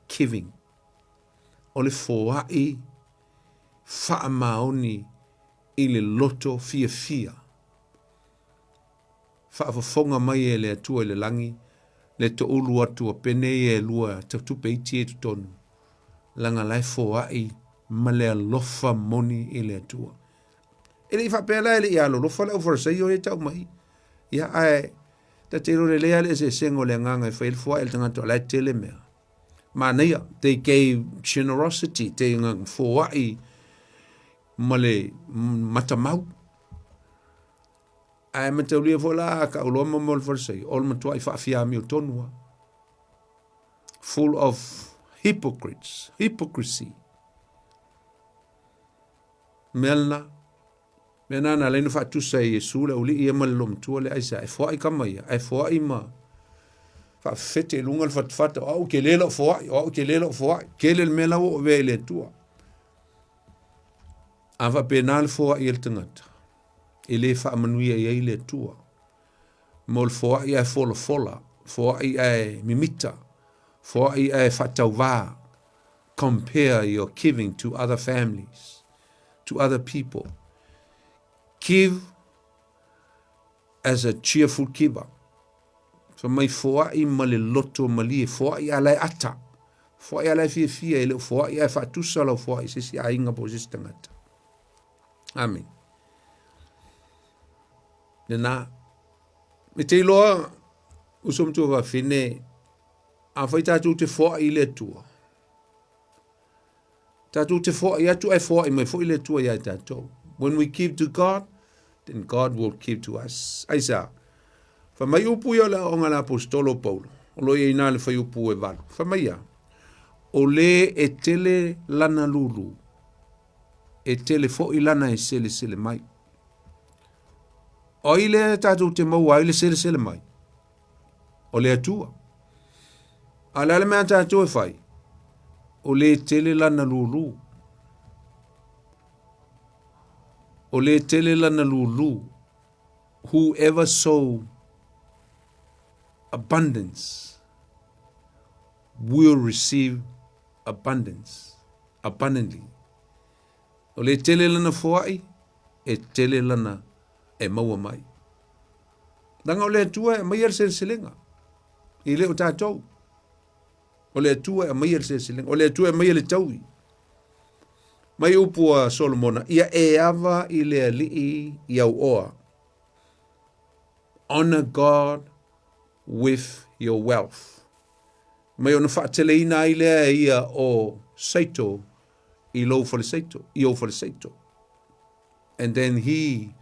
giving. O le foai faamaoni i le loto fiafia. Faafofoga mai e le Atua i le lagi le toulu atu o pene ia e lua tupe iti e totonu, leaga la e foai ma le alofa moni i le Atua. E le i faapea la e le i alolofa le aufarasaio ia tau mai. Ia ae ta te iloa lelei lava le eseesega o le agaga e fai ai le foai a le tagata o la e tele mea. Manaia, they gave generosity, te foai ma le matamau. Ae mataulia foi la a tau loa ma mo le Farisai, o le matuai faafiamio tonu lava. Full of hypocrites, hypocrisy. Mea lena, mea na na laina faatusa e Iesu le auli'i ia ma le loomatua lea aisea, e foai kama ia, ae foai ma faafefete i luga le fatafata, o au tele lau foai, o au tele lau foai, tele le mea la ua ou avea i le Atua. A faapena le foai a le tagata, e le faamanuia i ai le Atua. Mo le foai ae folafola, foai ae mimita, foai ae faatauvā. Compare your giving to other families, to other people. Give as a cheerful giver. Fai mai foai ma le loto malie, foai a la e ata. Foai a la e fiafia, e le o foai ae faatusa lau foai i se isi aiga po o se isi tagata. Amen. Lena. E te iloa, uso ma tuafafine, afai tatou te foai i le Atua, tatou te foai atu ae foai mai foi le Atua ia tatou. When we give to God, then God will give to us. Aisea? Fai mai upu ia o le aoaoga a le Aposetolo o Paulo, o lo o i ai ina le fuaiupu e 8. Fai mai ia, o le e tele lana lulu, e tele foi lana e selesele mai. O ai lea tatou te maua ai le selesele mai? O le Atua. A o le a le mea a tatou e fai? O le tele lana lulu. O le tele lana lulu. Whoever sow abundance will receive abundance, abundantly. O le tele lana foai, e tele lana e maua mai. Leaga o le Atua e aumaia le seleselega, e le o tatou. O le Atua e aumaia le seleselega, o le Atua e aumaia le taui. Mai upu a Solomona, ia e ava i le Alii i au oa. Honor God with your wealth. Mai ona faateleina ai lea e ia o Saito i lou falesaito, i ou falesaito. And then he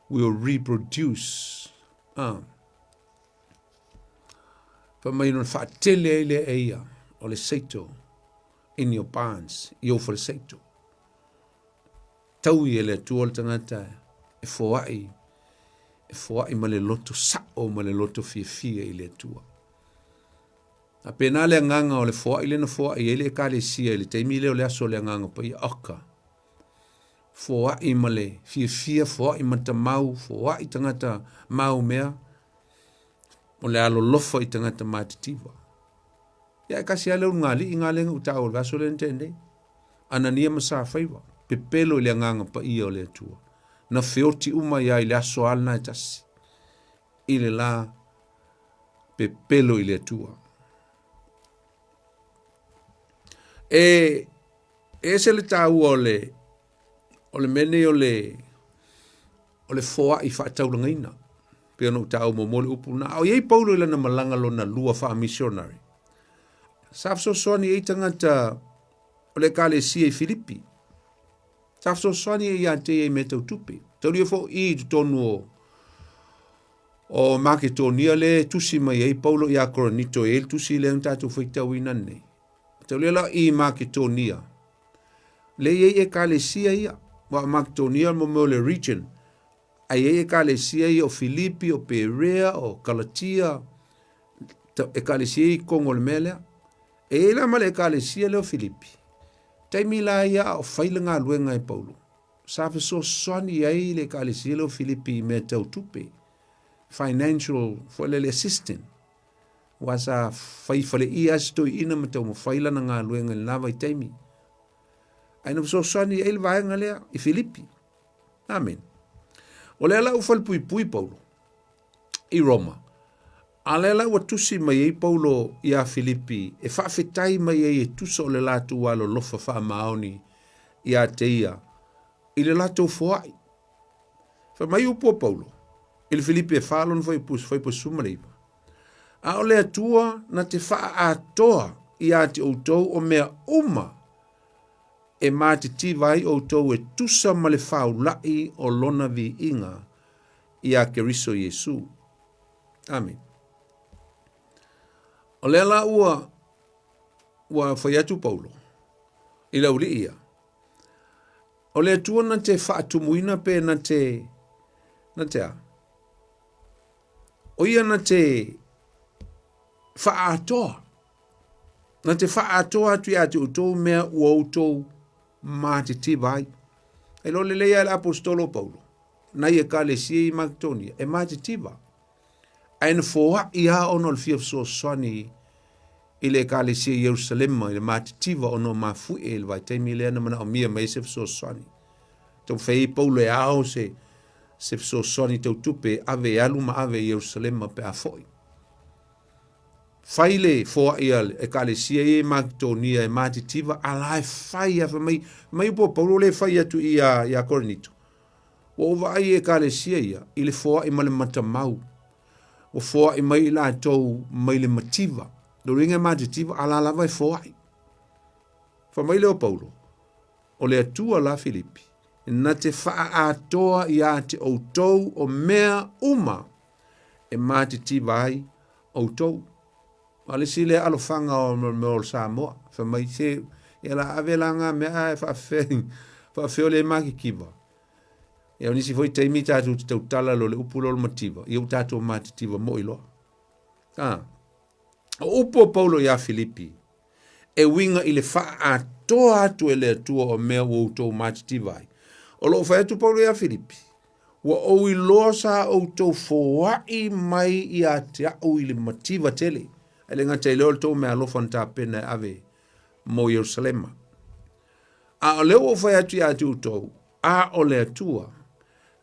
will reproduce. Ah. Fai mai ona faatele ai lea e ia o le seito in your barns, i ou faleseito. Taui e le Atua le tagata e foai, e foai ma le loto sao ma le loto fiafia i le Atua. A pēnā le agaga o le foai lea na foai ai le Ekalesia i le taimi lea o le aso o le Agaga Paia, oka, foai ma le fiafia, foai matamau, foai tagata maumea, o le alolofa i tagata matitiva. Ia e kasi lava le ulugalii ngā lea na ou taua i le vaiaso lea na tea nei. Anania ma Safaiva, pepelo i le agaga paia o le Atua. Na feoti uma ai lava i le aso lava lena e tasi, i le la pepelo i le Atua. E ese le taua o le o le mea nei o le o le foai faataulagaina pei ona ou taua muamua le upu lena. A o i ai Paulo i lana malaga lona lua faa-missionary, sa fesoasoani ai tagata o le ekalesia i Filipi. Sa fesoasoani ai ia te ia i mea tau tupe. Taulia foi i totonu o o Maketonia le tusi mai ai Paulo ia Korinito e ai le tusi lea na tatou faitauina nei. Taulia la i Maketonia Le i ai ekalesia ia, aua o Makedonia mo mea o le region, ae i ai ekalesia ia o Filipi, o Perea, o Galatia, ekalesia ia i totonu o le mea lea. E i ai la ma le ekalesia lea o Filipi, taimi la ia a o fai le galuega e Paulo, sa fesoasoani ai le ekalesia lea o Filipi i mea tau tupe, financial foi lele assistant. Aua sa fai faleia lava si toeaina ma taumafai lana galuega i lena vaitaimi. Ae na fesoasoani ai le vaega lea i Filipi. Amen. O lea la ua falepuipui Paulo i Roma. A lea la ua tusi mai ai Paulo iā Filipi e faafetai mai ai e tusa o le latou alolofa faamaoni iā te ia i le latou foai. Fai mai upu a Paulo i le Filipi e 4 lona fuaiupu 19, A o le Atua na te faaatoa iā te outou o mea uma e matitiva ai outou e tusa ma le faulaʻi o lona viiga iā Keriso Iesu. Amene. O lea la ua ua fai atu Paulo i le aualii ia, o le Atua na te faatumuina pe na te na te a? O ia na te faaatoa, na te faaatoa atu ia te outou mea ua outou matitiva ai. E lo lelei ai le apostolo Paulo, nai ekalesia i Makedonia, e matitiva. Ae na foai lava ona o le fia fesoasoani i le ekalesia i Ierusalema i le matitiva ona o mafuie i le vaitaimi lea na manaomia mai ai se fesoasoani. Taumafai ai Paulo e ao se se fesoasoani tau tupe e ave e alu ma ave i Ierusalema pe a foi. Fai le foai a le ekalesia ia i Maketonia e matitiva, a la e fai a fai mai, mai upu a Paulo le fai atu i a, i a Korinito. Ua ou vaai i ekalesia ia i le foai ma le matamau. Ua foai mai i latou mai le mativa. Lona uiga e matitiva, a la lava e foai. Fai mai lea o Paulo, O le Atua la Filipi, na te faaatoa iā te outou o mea uma e matitiva ai outou. A o le isi lea alofaga o mea o Samoa, fai mai se, ia la ave la ngā mea ae faafefea, faafefea o le matitiva. Ia o nisi foi taimi tatou te tautala loa i le upu lea o le mativa, ia ua tatou matitiva moi loa. A, o upu o Paulo iā Filipi, e uiga i le faaatoa atu e le Atua o mea ua outou matitiva ai. O lo o fai atu Paulo iā Filipi, Ua ou iloa sa outou foai mai ia te au i le mativa tele, ae le gata i lea o le tou meaalofa na tapena e ave mo Ierusalema. A o lea ua ou fai atu ia te outou, a o le Atua,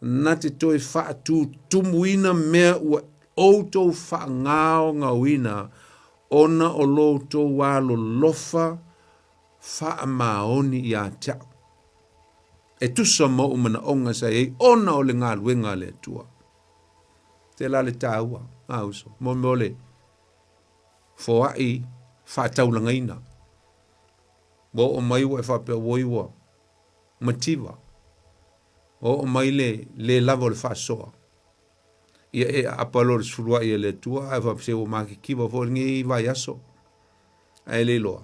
na te toe faatutumuina mea ua outou faagaogaoina ona o lo outou alolofa faamaoni ia te au, e tusa ma ou manaoga sa i ai ona o le galuega a le Atua. Tēlā le tāua, ngā uso, mo mea o le foai faataulagaina. Ua oo mai ua e faapea oi ua mativa. Oo mai le le lava o le faasoa. Ia e aapa loa le sefuluai e le Atua, ae faapea se ua matitiva foi lenei vaiaso. Ae le iloa,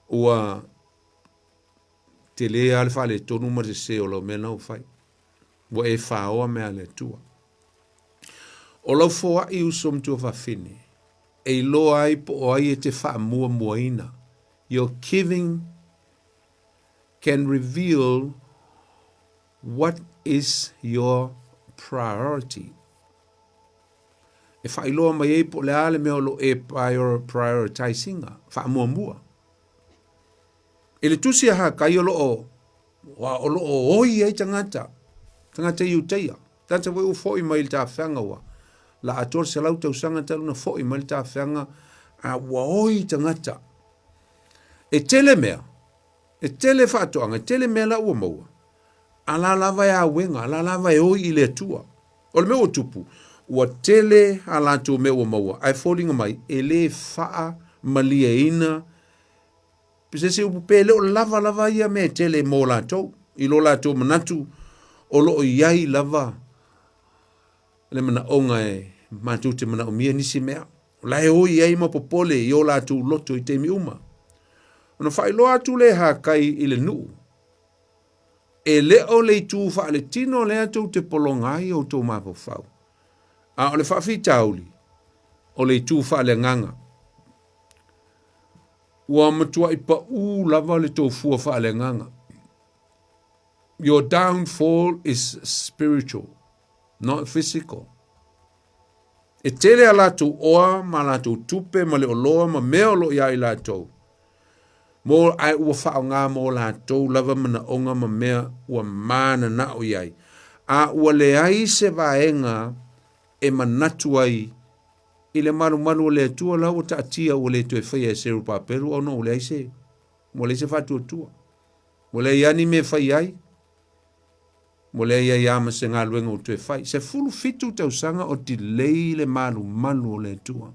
ua tele lava le faaletonu ma le sese o lau mea lena ua fai. Ua e faoa mea a le Atua. O lau foai uso ma tuafafine, e iloa ai po o ai e te faamuamuaina. Your giving can reveal what is your priority. E faailoa mai ai po o le a le mea o lo o e prioritise ina, faamuamua. I le tusi a Hakai o lo o, o lo o oi ai tagata, tagata Iutaia, tagata foi ua foi mai i le tafeaga ua la atoa le 100 tausaga talu ona foi mai le tafeaga, a ua oi tagata. E tele mea, e tele faatoaga, e tele mea la ua maua, a la lava e auega, a la lava e oi i le Atua. O le mea ua tupu, ua tele a latou mea ua maua, ae foliga mai e le faamalieina se isi upu pe le o lava lava ia mea e tele mo latou, i lo latou manatu o lo o i ai lava le manaoga e matou te manaomia nisi mea. O la e oi ai ma popole i o latou loto i taimi uma. Ona faailoa atu lea e Hakai i le nuu, e le o le itu faaletino lea tou te pologa ai outou mafaufau, a o le faafitauli, o le itu faaleagaga. Ua matuai paʻū lava le tou fua faaleagaga. Your downfall is spiritual, not physical. E tele a latou oa ma latou tupe ma le oloa ma mea o lo o iā i latou. Mo ae ua faaaoga mo latou lava manaoga ma mea ua mananao i ai. A ua leai se vaega e manatu ai i le malumalu o le Atua la ua taatia ua le toe faia e Serubabelu ona ua leai se ua leai se faatuatua. Ua leai lava ni mea e fai ai. Ua leai ai lava ma se galuega ua toe fai. 17 tausaga o delay le malumalu o le Atua.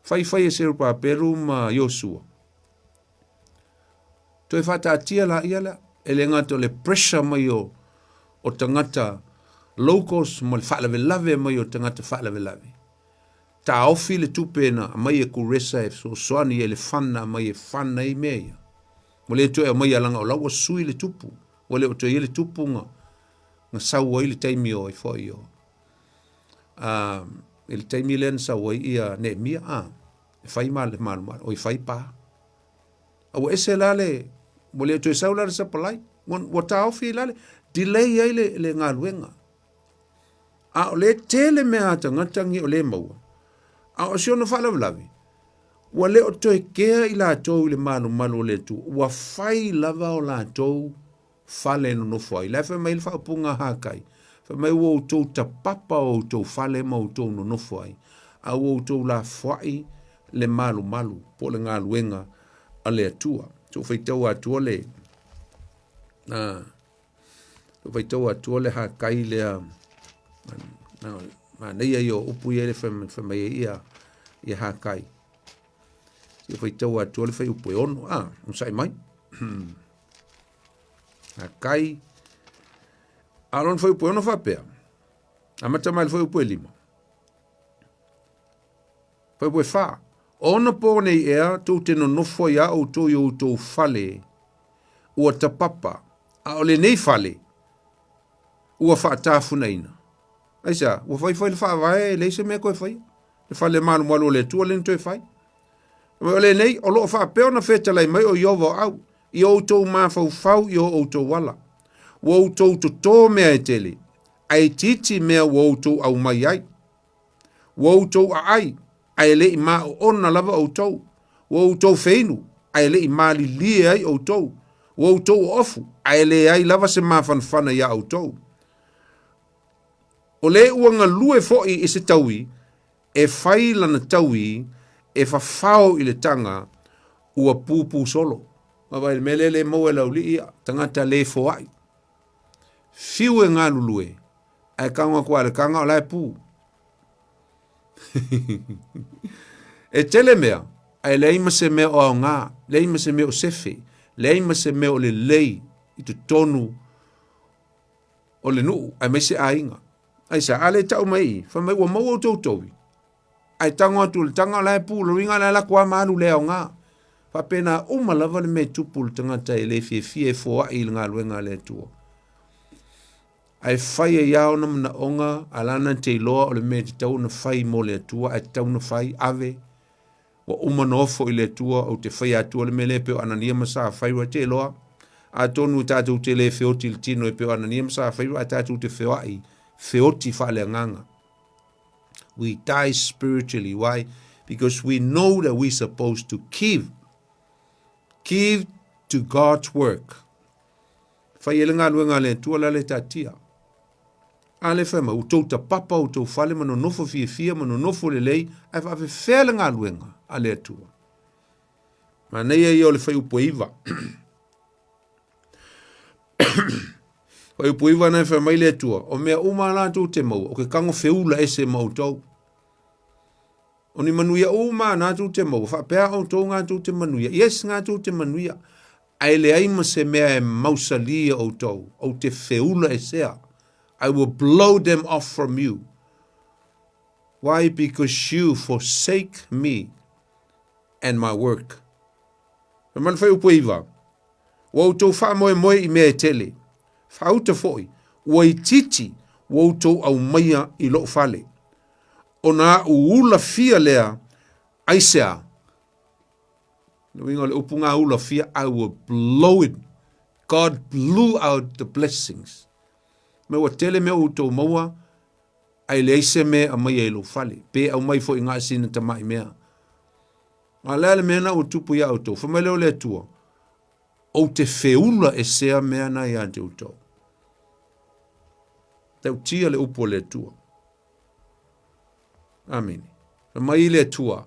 Fai fai e Serubabelu ma Iosua. Toe faataatia laia lea. E le gata o le pressure mai o, o tagata locals ma le faalavelave mai o tagata faalavelave. Taofi le tupe na aumai e Kuresa e fesoasoani ai le fund na aumai e fund ai mea ia. Ua le toe aumaia leaga o la ua sui le tupu. Ua le o toe i ai le tupu na, na sau ai le taimi o ai foi o i le taimi lea na sau ai ia Neemia, a, e fai ma le malumalu, oi fai pa. A ua ese la le, ua le toe sau la le supply, ua, ua taofi la le, delay ai le, le galuega. A o le tele mea a tagata ni o le maua. A o si ona faalavelave, ua le o toe kea i latou i le malumalu o le Atua, ua fai lava o latou fale e nonofo ai. La e fai mai le faaupuga a Hakai, fai mai ua outou tapapa o outou fale ma outou nonofo ai, a ua outou lafoai le malumalu po o le galuega a le Atua. Se i ou faitau atua le ou faitau atua le Hakai lea, manaia ia o upu ia le fai mai ai ia, ia Hakai. Se i ou faitau atua le fuaiupu e 6, a, onosai mai. Hakai, a o lona fuaiupu e 6 faapea, amata mai le fuaiupu e 5. Fuaiupu e 4, o ona pō nei ea tou te nonofo ai a outou i o outou fale ua tapapa, a o lenei fale ua faatafunaina. Aisea? Ua fai foi le faavae, e leai se mea toe faia. Le fale malumalu o le Atua lea na toe fai. O lenei, o lo o faapea ona fetalai mai o Ieova o au, i o outou mafaufau i o outou ala. Ua outou totō mea e tele, ae itiiti mea ua outou aumai ai. Ua outou aai, ae le i maoona lava outou. Ua outou feinu, ae le i malilie ai outou. Ua outou oofu, ae leai lava se mafanafana iā outou. O le ua galue foi i se taui, e fai lana taui, e fafao i le taga, ua pupū solo. Vaavaai i le mea lea le maua e le aualii ia, tagata le foai. Fiu e galulue, ae tago atu lava i le taga o la e pu. E tele mea, ae leai ma se mea o aoga, leai ma se mea o sefe, leai ma se mea o lelei i totonu. O le nuu, aemaise aiga. Aisea? A le tau mai i i, fai mai ua maua outou tovi, ae tago atu i le taga o la e pu, lona uiga o la e alu atu lava ma alu le aoga. Faapena uma lava le mea e tupu i le tagata e le fiafia e foai i le galuega a le Atua. Ae fai ai lava ona manaoga a la na te iloa o le mea e tatau ona fai mo le Atua ae tatau ona fai, ave, ua uma ona ofo i le Atua, ou te faia atua le mea lea e pei o Anania ma Safaira, e te iloa. Atonu tatou te le feoti i le tino e pei o Anania ma Safaira, ae tatou te feoai, feoti faaleagaga. We die spiritually. Why? Because we know that we're supposed to give. Give to God's work. Fai e le galuega a le Atua la le taatia. A le fai mai, ua tou tapapa outou fale ma nonofo fiafia ma nonofo lelei, ae faafefea le galuega a le Atua. Manaia ia o le fuaiupu e 9. Fuaiupu 9 na e fai mai le Atua, o mea uma a latou te maua, o ke tago feula ese ma outou. O ni manuia uma a tou te maua, faapea outou gatou te manuia. Yes, gatou te manuia. Ae leai ma se mea e mausali outou, ou te feula esea. I will blow them off from you. Why? Because you forsake me and my work. Fai mai le fuaiupu e 9, Ua outou faamoemoe i mea e tele, faauta foi, ua itiiti ua outou aumaia i lou fale. Ona aʻu ula fia lea, aisea? Le uiga o le upu ngā ula fia, I will blow it. God blew out the blessings. Me ua tele mea outou maua, ae leai se mea e aumaia i lou fale, pe aumai foi ngā sina tamai mea. A o le a le mea na ua tupu iā outou? Fai mai lea o le Atua, Ou te feula esea mea na iā te outou. Tautia le upu a le Atua. Amene. Fai mai le Atua,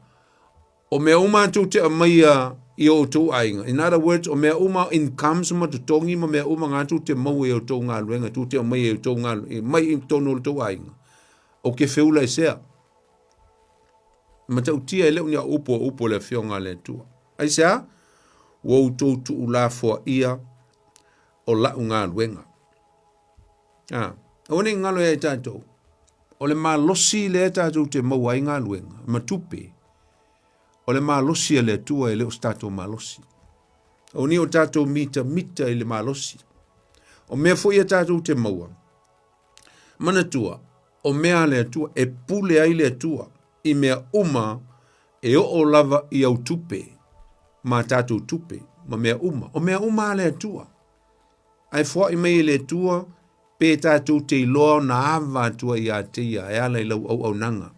o mea uma tou te aumaia i o outou aiga. In other words, o mea uma incomes ma totogi ma mea uma ngā tou te maua i outou galuega, tou te aumaia i outou galuega, mai i totonu o le tou aiga. Ou ke feula esea. Matautia e le o ni au upu o upu o le Afioga a le Atua. Aisea? Ua outou tuulafoaia o la'u galuega. A, aua ne i galo ia i tatou, o le malosi lea tatou te maua ai galuega ma tupe, o le malosi a le Atua e le o se tatou malosi. Aua ne i o tatou mitamita i le malosi. O mea foi ia tatou te maua, manatua, o mea a le Atua, e pule ai le Atua i mea uma e oo lava i au tupe ma tatou tupe ma mea uma. O mea uma a le Atua. Ae foai mai e le Atua pe tatou te iloa ona ava atu ai ia te ia e ala i lau auaunaga.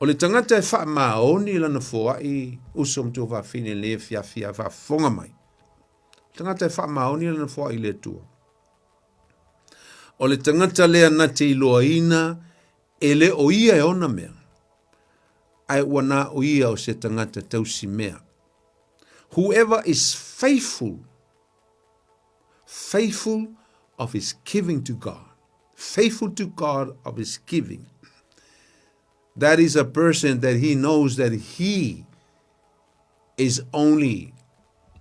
O le tagata e faamaoni lana foai, uso ma tuafafine i lenei afiafi a faafofoga mai. O le tagata e faamaoni lana foai i le Atua. O le tagata lea na te iloaina e le o ia e ona mea, ae ua na o ia o se tagata tausi mea. Whoever is faithful, faithful of his giving to God, faithful to God of his giving, that is a person that he knows that he is only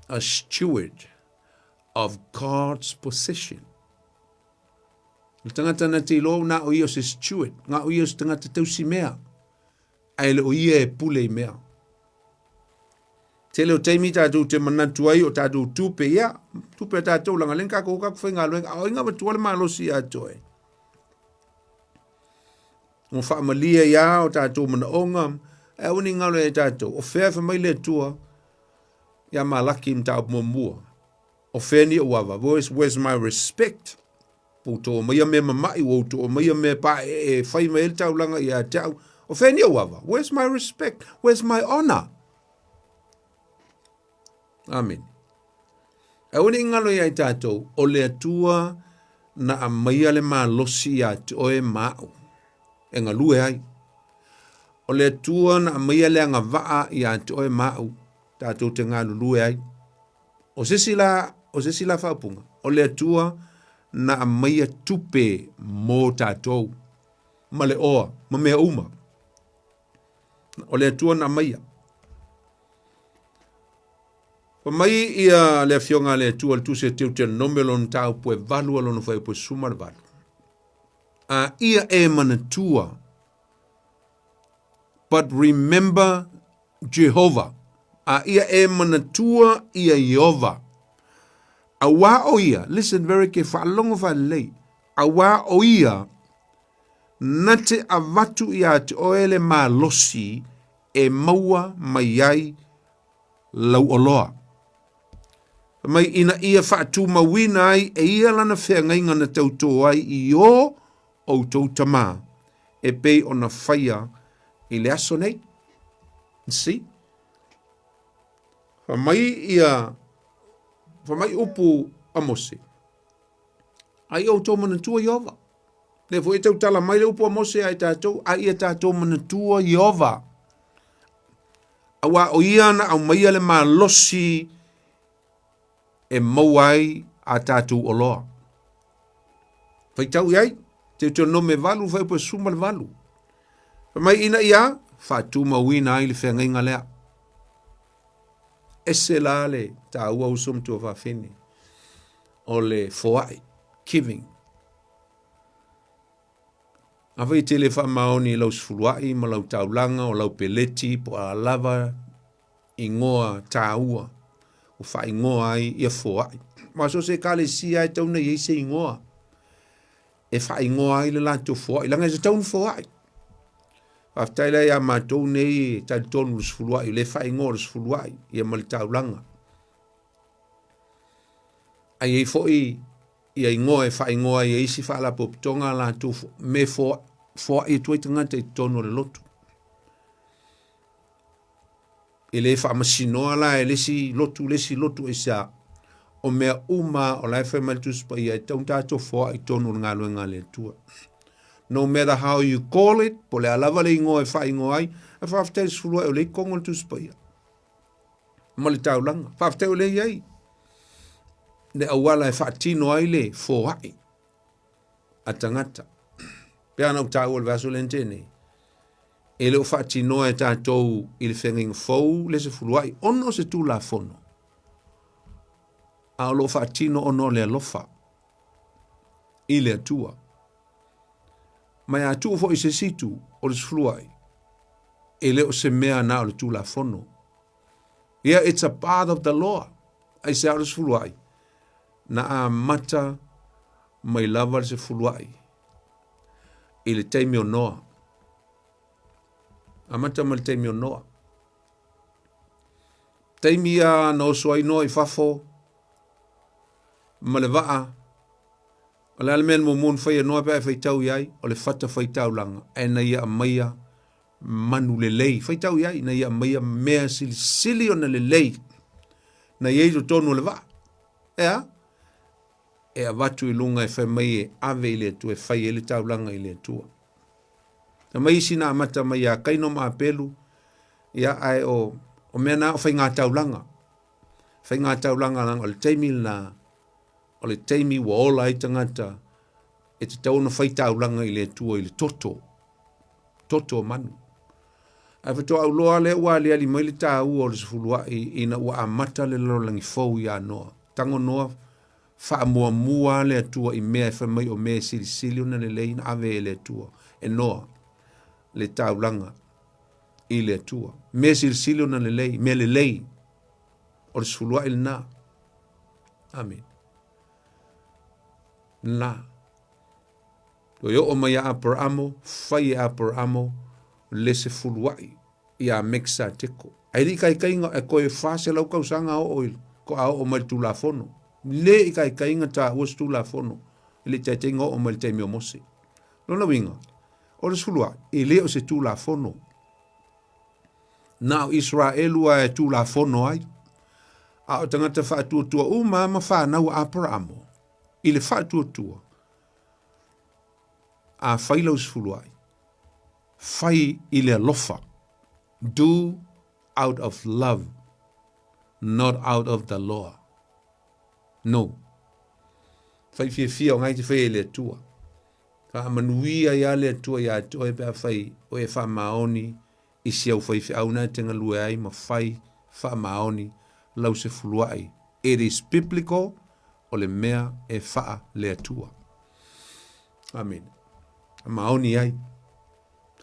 a steward of God's possession. Le tagata na te iloa na o ia o se steward, nga o ia o se tagata tausi mea, ae le o ia e pule i mea. Tele o taimi tatou te manatu ai o tatou tupe, ia, tupe a tatou langa len kako kako faigaluega, a o inga matua le malosi ia te oe. Ua faamalie ia o tatou manaoga, ae aua ne i galo ia i tatou, o fea e fai mai le Atua ia Malaki i mataupu muamua, o fea ni ou ava, where's, where's my respect? Ua outou aumaia mea mama'i, ua outou aumaia mea paeee e fai mai ai le taulaga ia te au, o fea ni ou ava, where's my respect, where's my honor? Amene. Aua ne i galo ia i tatou, o le Atua na aumaia le malosi ia te oe ma a'u e galue ai. O le Atua na aumaia le agavaa ia te oe ma a'u tatou te galulue ai. O se isi la, o se isi la faaupuga, o le Atua na aumaia tupe mo tatou, ma le oa, ma mea uma. O le Atua na aumaia. Fai mai ia le Afioga a le Atua i le Tusi a Teuteronome lona mataupu e 8 a lona fuaiupu e 18. A ia e manatua, but remember Jehovah. A ia e manatua ia Ieova. Auā o ia, listen very carefully, faalogo faalelei, auā o ia na te avatu iā te oe le malosi e maua mai ai lau oloa. Fai mai ina ia faatumauina ai e ia lana feagaiga na tautō ai i ō outou tamā, e pei ona faia i le aso nei. You see? Fai mai ia, fai mai upu a Mose, A ia outou manatua Ieova. Lea foi e tautala mai le upu a Mose ia i tatou, a ia tatou manatua Ieova. Auā o ia na aumaia le malosi e maua ai a tatou oloa. Faitau i ai, Teuteronome 8, fuaiupu e 18. Fai mai ina ia faatumauina ai le feagaiga lea. Ese la le taua uso ma tuafafine o le foai, giving. Afai e te le faamaoni i lau sefuluai ma lau taulaga o lau peleti po o a lava igoa taua ua faaigoa ai ia foai. Ma so o se ekalesia e tatau ona i ai se igoa e faaigoa ai le latou foai, leaga e tatau ona foai. Faafetai la iā matou nei e talitonu i le sefuluai, o lea e faaigoa o le sefuluai ia ma le taulaga. Ae i ai foi ia igoa e faaigoa ai e isi faalapotopotoga a latou me foai atu ai tagata i totonu o le lotu. E le faamasinoa la e le isi lotu le isi lotu aisea. O mea uma o la e fai mai le Tusi Paia e tatau ona tatou foai i totonu o le galuega a le Atua. No matter how you call it, po o le a lava le igoa e faaigoa ai, ae faafetai i le sefuluai o lea e i totonu o le Tusi Paia ma le taulaga. Faafetai o lea e i ai le auala e faatino ai le foai a tagata. Pe ana ou taua i le vaiaso lea na tea nei, e le o faatinoa e tatou i le feagaiga fou le sefuluai ona o se Tulafono, a o lo o faatino ona o le alofa i le Atua. Ma e a tuu foi i se isi itu, o le sefuluai, e le o se mea na o le Tulafono. Yeah, it's a part of the law. Aisea o le sefuluai? Na amata mai lava le sefuluai i le taimi o Noa. Amata mai le taimi o Noa. Taimi ia na oso ai Noa i fafo ma le vaa. O le a le mea na muamua na fai e Noa pe a e faitau i ai? O le fata faitaulaga ae na ia aumaia manu lelei. Faitau i ai ina ia aumaia mea silisili ona lelei na i ai i totonu o le vaa. E a? E avatu i luga e fai mai e ave i le Atua e fai ai le taulaga i le Atua. Fai mai isi na amata mai ia Kaino ma Apelu, ia ae o, o mea na o faiga taulaga. Faiga taulaga leaga o le taimi lena, o le taimi ua ola ai tagata e tatau ona fai taulaga i le Atua i le toto, toto o manu. Ae faatoa ou iloa lea ua aliali mai le taua o le sefuluai ina ua amata le lalolagi fou iā Noa. Tago Noa faamuamua le Atua i mea e fai mai o mea e silisili ona lelei na ave e le Atua e Noa le taulaga i le Atua. Mea silisili ona lelei, mea lelei o le sefuluai lena. Amene. Lena. Toe oo mai ia Aperaamo, fai e Aperaamo le sefuluai iā Mekisateko. Ae le i taitaiga e toe 400 tausaga oo i faatoa oo mai le Tulafono. Le i taitaiga taua se Tulafono e le i taitaiga oo mai le taimi o Mose. Lona uiga, o le sefuluai, e le o se Tulafono. Na o Iseraelu lava e Tulafono ai, a o tagata faatuatua uma lava ma fanau a Aperaamo i le faatuatua, a fai lau sefuluai, fai i le alofa. Do out of love, not out of the law. No. Fai fiafia o ngai te fai e le Atua. Faamanuia ai a le Atua iā te oe pe afai o e faamaoni i si au faifeau na e te galue ai ma fai faamaoni lausefuluai. It is biblical, o le mea e faale-Atua. Amene. Faamaoni ai,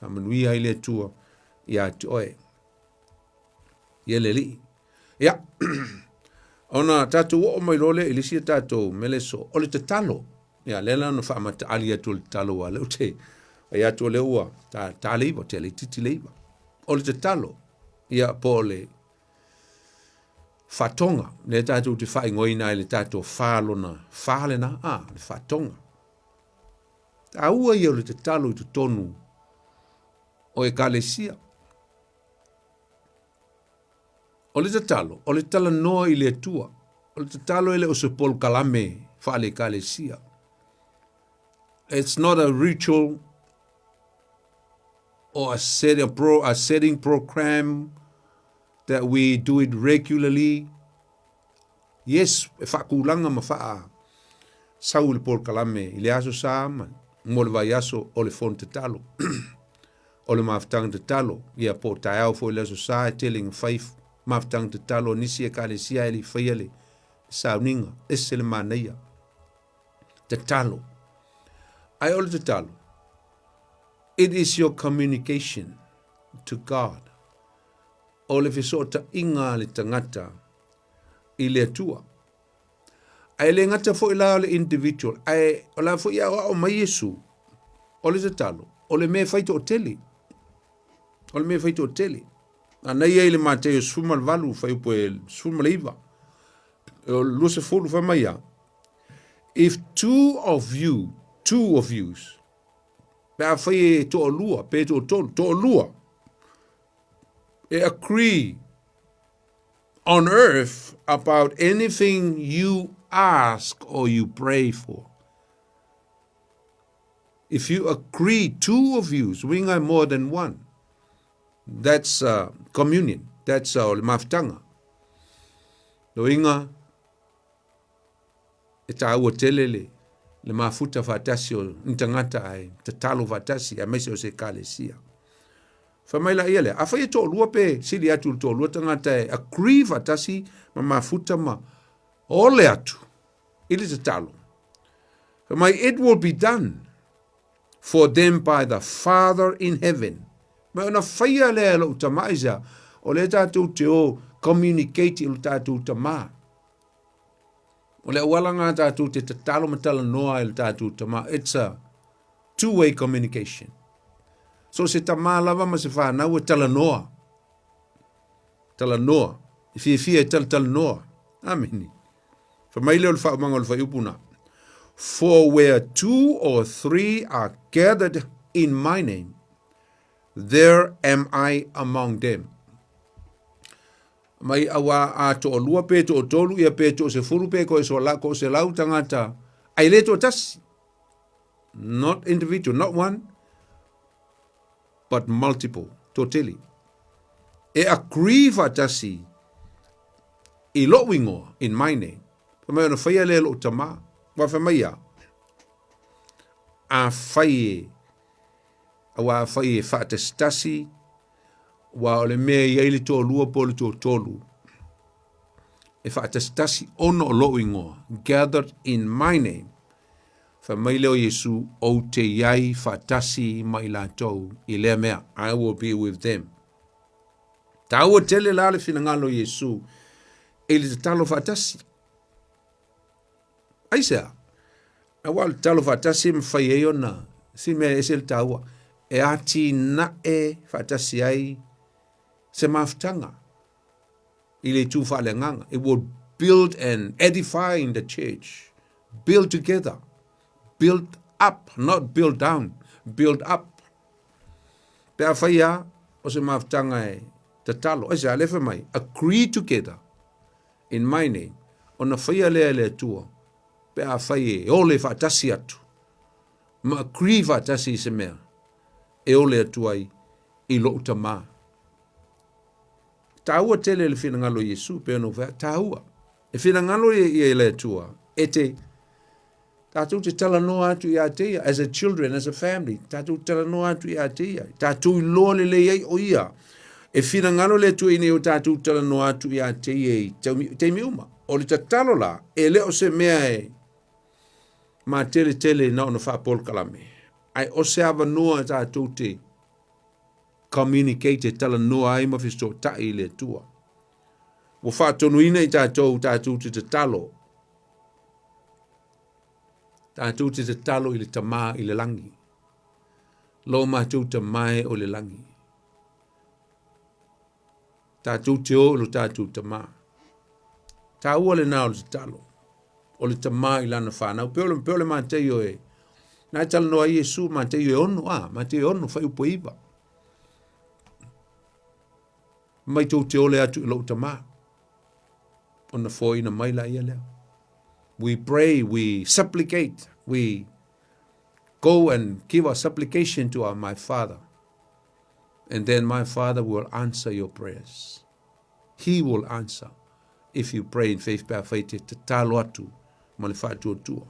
faamanuia ai le Atua ia te oe. Ia le Alii. Ia, ona tatou oo mai loa lea i le isi a tatou meleso, o le tatalo. Ia, lea la na faamataali atu o le tatalo ua lea ou te fai atu o lea ua ta, ta le iwa, te le titi le iwa. O le tatalo, ia, po o le faatoga, lea tatou te faaigoaina ai le tatou fa lona fa lena, a, le faatoga. Taua ia o le tatalo i totonu o ekalesia. O le tatalo, o le talanoa i le Atua. O le tatalo e le o se polokalame faale-ekalesia. It's not a ritual or a, set, a, pro, a setting program that we do it regularly. Yes, e faatulaga ma faa sau i le polokalame i le aso sa ma mo le vaiaso o le fono tatalo. O le mafutaga tatalo, ia po o taeao foi le aso sa e tele ina fai mafutaga tatalo a nisi ekalesia e le i faia le sauniga, ese le manaia. Tatalo. Ae o le tatalo, it is your communication to God. O le fesootaiga a le tagata i le Atua. Ae le gata foi la o le individual, ae o la foi e aoao mai Iesu, o le tatalo, o le mea e fai toatele. O le mea e fai toatele. A na ia i le Mateo 18, fuaiupu e 19, o le 20 fai mai ia, If two of you, two of yous, pe a fai e toalua, pe toatolu, toalua, e agree on earth about anything you ask or you pray for. If you agree, two of you, so we got more than one. That's communion. That's o le mafutaga. Loiga e tāua tele le, le mafuta faatasi o ni tagata ae tatalo faatasi aemaise o se ekalesia. Fai mai la ia lea, afai e toalua pe sili atu le toalua tagata e agree faatasi ma mafuta ma ole atu i le tatalo. Fai mai, it will be done for them by the Father in heaven. Mai ona faia lea e lou tama aisea, o lea tatou te o communicate i lo tatou tama. O le auala ngā tatou te tatalo ma talanoa i lo tatou tama. It's a two-way communication. So se tama lava ma se whanau e talanoa. Talanoa. I fiafia e talatalanoa. Amini. Fai mai lea o le faaumaga o le fuaiupu na. For where two or three are gathered in my name, there am I among them. Mai auā a toalua pe toatolu ia pe toasefulu pe koe so la ko se lau tangata ai le toatasi. Not individual, not one, but multiple, toatele. E agree faatasi i lou ingoa, in my name. Fai mai ona faia lea e lou tamā. Ua fai mai ia, afai e, aua afai e faatasitasi, aua o le mea e i ai le toalua po o le toatolu, e faatasitasi ona o lou ingoa, gathered in my name, Fai mai lea o Iesu, Ou te i ai faatasi ma i latou i lea mea, I will be with them. Taua tele la le finagalo o Iesu i le tatalo faatasi. Aisea? Aua o le tatalo faatasi e mafai ai ona si mea e ese le taua, e atinae faatasi ai se mafutaga i le itu faaleagaga. It will build and edify in the church. Build together. Build up, not build down. Build up. Pe a whai a, o se mafutaga e tatalo. Aisea, le fai mai, agree together in my name. Ona whaia lea e le Atua, pe a whai e ole whaatasi atu. Ma agree whaatasi i se mea, e ole atu ai i lou tamā. Tāua tele le finagalo o Iesu, pei ona ou fai atu, tāua. E finagalo ia ia i le Atua, e te, tātou te talanoa atu ia te ia, as a children, as a family, tātou te talanoa atu ia te ia, tātou iloa lelei ai o ia, E finagalo le Atua ina ia o tatou talanoa atu ia te ia i taimi uma. O le tatalo la, e le o se mea e mateletele na ona faapolokalame, ae o se avanoa e tatou te communicate e talanoa ai ma fesootai i le Atua. Ua faatonuina i tatou, tatou te tatalo. Tatou te tatalo i le Tama i le lagi. Lo matou Tama e o le lagi. Tatou te o i lo tatou Tama. Taua lena o le tatalo. O le Tama i lana whanau. Pe o le Mateio e, na e talanoa ai Iesu, Mateio e ono, a, Mateio e ono, fuaiupu e 9. Mai tou te ole atu i lou Tama. Ona foaiina mai la ia lea. We pray, we supplicate, we go and give our supplication to our my Father. And then my Father will answer your prayers. He will answer if you pray in faith pe afai te tatalo atu ma le faatuatua.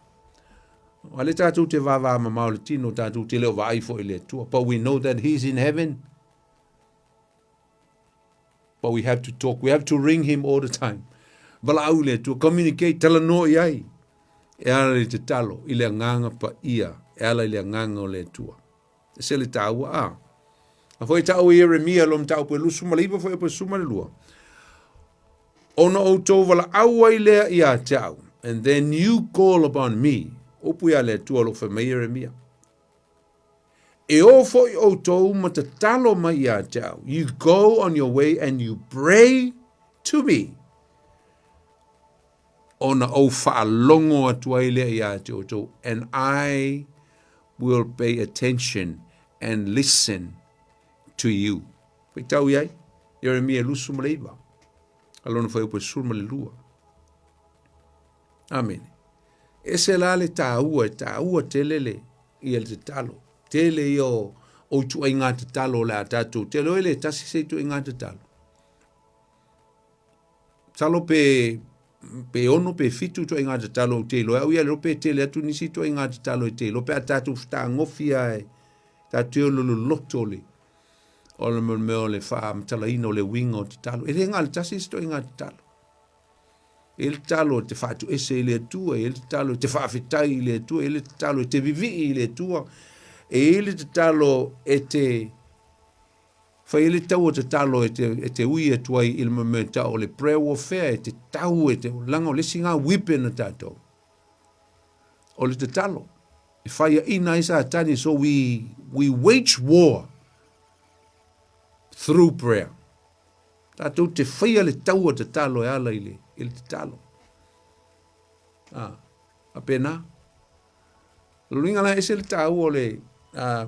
A le tatou te vava mamao le tino, tatou te leo vaai foi le Atua. But we know that He's in heaven. But we have to talk. We have to ring Him all the time. Valaau le Atua, communicate, talanoa i ai. E ala i te talo, i le agaga paia, e ala i le agaga o le Atua. E se le tāua a. A foi tau i Ieremia lo mataupu e 29 fuaiupu e 12. Ona outou valaau ai lea ia te au, and then you call upon me. Upu ia le Atua lo fai mai Ieremia. E o foi outou ma tatalo mai ia te au. You go on your way and you pray to me. Ona ou faalogo atu ai lea ia te outou. And I will pay attention and listen to you. Faitau i ai, Ieremia 29, a lona fuaiupu e 12. Amene. E se la le tāua, e tāua tele le ia le tatalo. Tele ia o, o ituaiga tatalo o le a tātou. Tele oe le tasi se ituaiga tatalo. Masalo pe pe ono pe fitu ituaiga tatalo ou te iloa ai au ia le iloa pe tele atu nisi ituaiga tatalo e te iloa pe a tatou fetagofi lava e tatou te o lololoto o le o le mea o le faamatalaina o le uiga o tatalo. E le na o le tasi se ituaiga tatalo. E i ai le tatalo e te faatuese i le Atua, e i ai le tatalo e te faafetai i le Atua, e i ai le tatalo e te vivii i le Atua, e i ai le tatalo e te Fai ai le taua tatalo e te, e te ui atu ai i le mea tau o le prayer warfare, e te tau e te, leaga o le isi ngā weapon a tātou. O le tatalo. E whaiaina ai Satani, so we, we wage war through prayer. Tātou te whaia le taua tatalo e ala i le, i le tatalo. Ah, a pēnā. Luinga la ese le tāua o le, uh,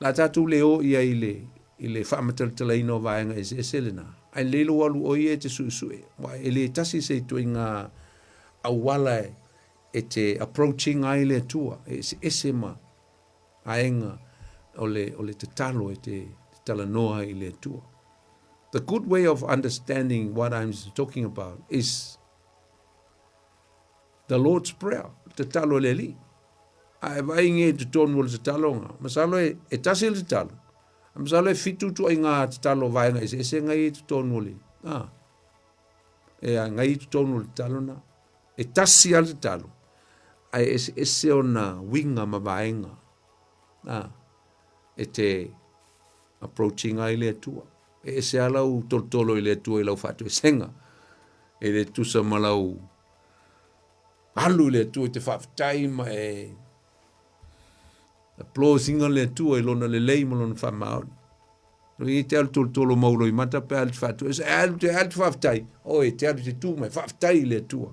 La tatou le o ia i le, i le faamatalatalaina o vaega eseese lena, ae lelei lou alu o ia e te suesue, aua e le tasi se ituaiga auala e, e te approaching ai le Atua, e eseese ma aega o le, o le tatalo e te, te talanoa ai i le Atua. The good way of understanding what I'm talking about is The Lord's Prayer, tatalo a le Alii. A e vaai nge i totonu o le tataloga, masalo e, e tasi le tatalo, a masalo e fitu ituaiga tatalo vaega eseese ngai i totonu o le, a, e a ngai i totonu o le tatalo na. E tasi lava le tatalo, ae eseese ona uiga ma vaega, a, e te approaching ai le Atua. E ese lava lau tolotolo i le Atua i lau faatoesega, e le tusa ma lau Alu i le Atua i te faafetai ma e applausinga le Atua i lona lelei ma lona faamaoni. No i te alu tolotolo mau loi mata pe alu te whātua. E alu te alu te whāwhetai. O e te alu te tū mai. Whāwhetai i le Atua.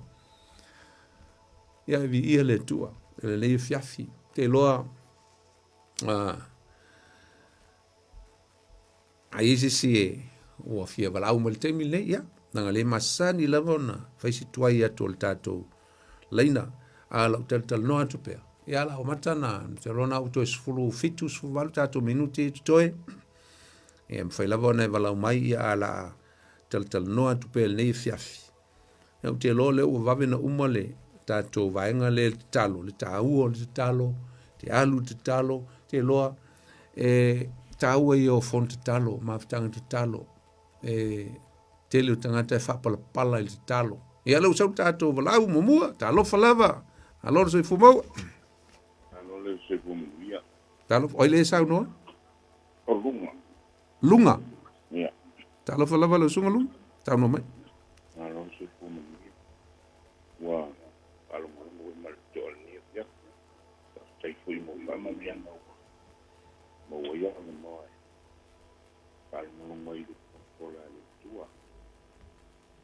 Ia e vi ia le Atua. E lelei e fiafi. Te loa. A i ai se isi e ua fia valaau mai le taimi lenei, ia, leaga le masani lava ona fai si tuai atu o le tatou laina, a o lau talatalanoa atu pea, ia la ua mata na, ou te iloa na ua toe 17, 18 tatou minute e totoe, ia e mafai lava ona e valaau mai, ia a o le a talatalanoa atu pea i lenei afiafi. Ia ou te iloa o lea ua vave ona uma le tatou vaega lea i le tatalo, le taua o le tatalo, te alu i le tatalo, ou te iloa e Taua ia o fono tatalo, mafutaga tatalo. E tele o tagata e faapalapala i le tatalo. Ia lea ua sau le tatou valaau muamua, talofa lava. Malo le soifua maua. Malo le soifua manuia. Talofa, o ai lea e saunoa? O Luga. Luga? Ia. Talofa lava lau susuga Luga, saunoa mai. Malo le soifua manuia. Ua faalogologo foi ma le totoa i lenei afiafi. Faafetai foi mo faamanuiaga ua maua ai avanoa e faalogologo ai i le polapola a le Atua.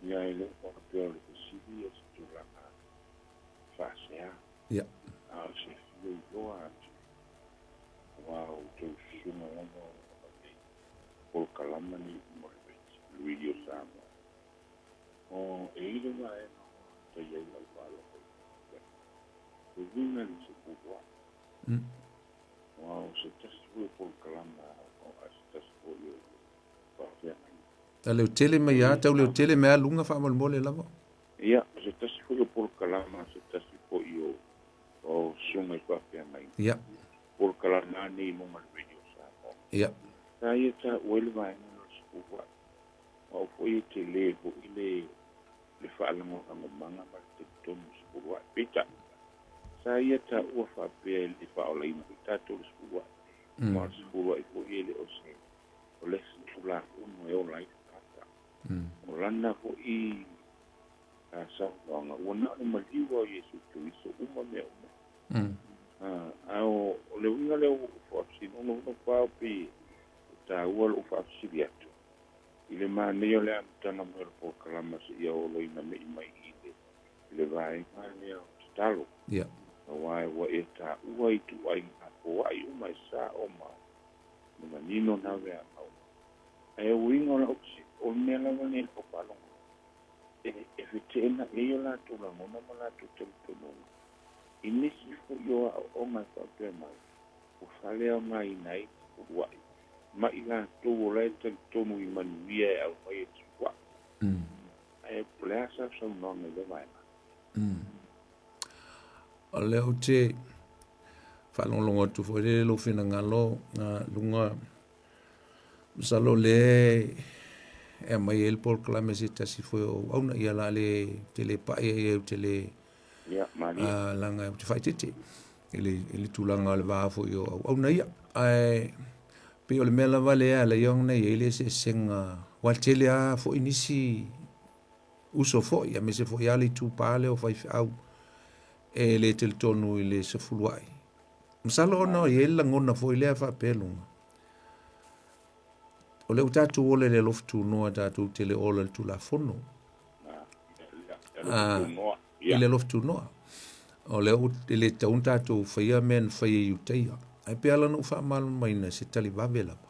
Ia e le o faapea o le fesili o se tulaga faasea, a o se fia iloa atu, aua o outou susuga lava o lo o aumai ai polokalama nei i luma o le Radio Samoa. O, e i ai le vaega ua tai ai lau faalogo i le e uiga i le sepuluai. Aua o se tasi foi o polokalama a se tasi foi o faafeagaiga. Ta leo tele mai a, tau leo tele mai a luga faamolemole lava. Ia, o se tasi foi o polokalama a se tasi foi o o susuga i faafeagaiga. Ia. Polokalama a nei i luga o le Radio Samoa. Ia. Sa ia taua ai le vaega lea o le sepuluai. O au foi e tele foi le le faalagolagomaga ma le talitonu i le sefuluai. Peitai, sa ia taua faapea e le faaolaina foi tatou i le sefuluai. Ma o le sefuluai foi e le o se o le isi Tulafono e ola ai le tagata. O lana foi saunoaga, ua na o le maliu lava o Iesu Keriso uma mea uma. A o le uiga lea ua ou faafesili, ona ou nofo pei e taua lou faafesili atu, I le manaia o le amataga mai o le polokalama seia oloina me'i mai i le i le vaega lea o tatalo. Aua ua e taua ituaiga poa'i uma e sa'o ma manino na veaga uma. Ae o uiga o la'u fesili, o le mea lava lenei i lau faalogo, e e feteenai ai o latou lagona ma latou talitonuga i nisi foi o aoaoga e faapea mai ua faaleaogaina ai le uluai ma i latou o la e talitonu i manuia e aumai e le suaʻi. Ae po o le a sau saunoaga i lea vaega? O lea ou te faalogologo atu foi lele lou finagalo luga, masalo o lea e aumai ai le polokalame se tasi foi o auauna, ia la le te le pai ai ou te le Ia, malie. Leaga ou te faaeteete i le tulaga o le va foi o auauna ia. Ae pei o le mea lava lea e ala ai ona i ai le eseesega, aua e tele lava foi nisi uso foi, aemaise foi lava le itupa lea o faifeau e le talitonu i le sefuluai. Masalo ona e i ai le lagona foi lea faapea luga, o lea ua tatou ola i le alofa tunoa, tatou te le ola i le Tulafono. I le alofa tunoa. O lea ua e le tatau ona tatou faia mea na faia e Iutaia. Ae pei lava ona ou faamalamalamaina se tali vave lava.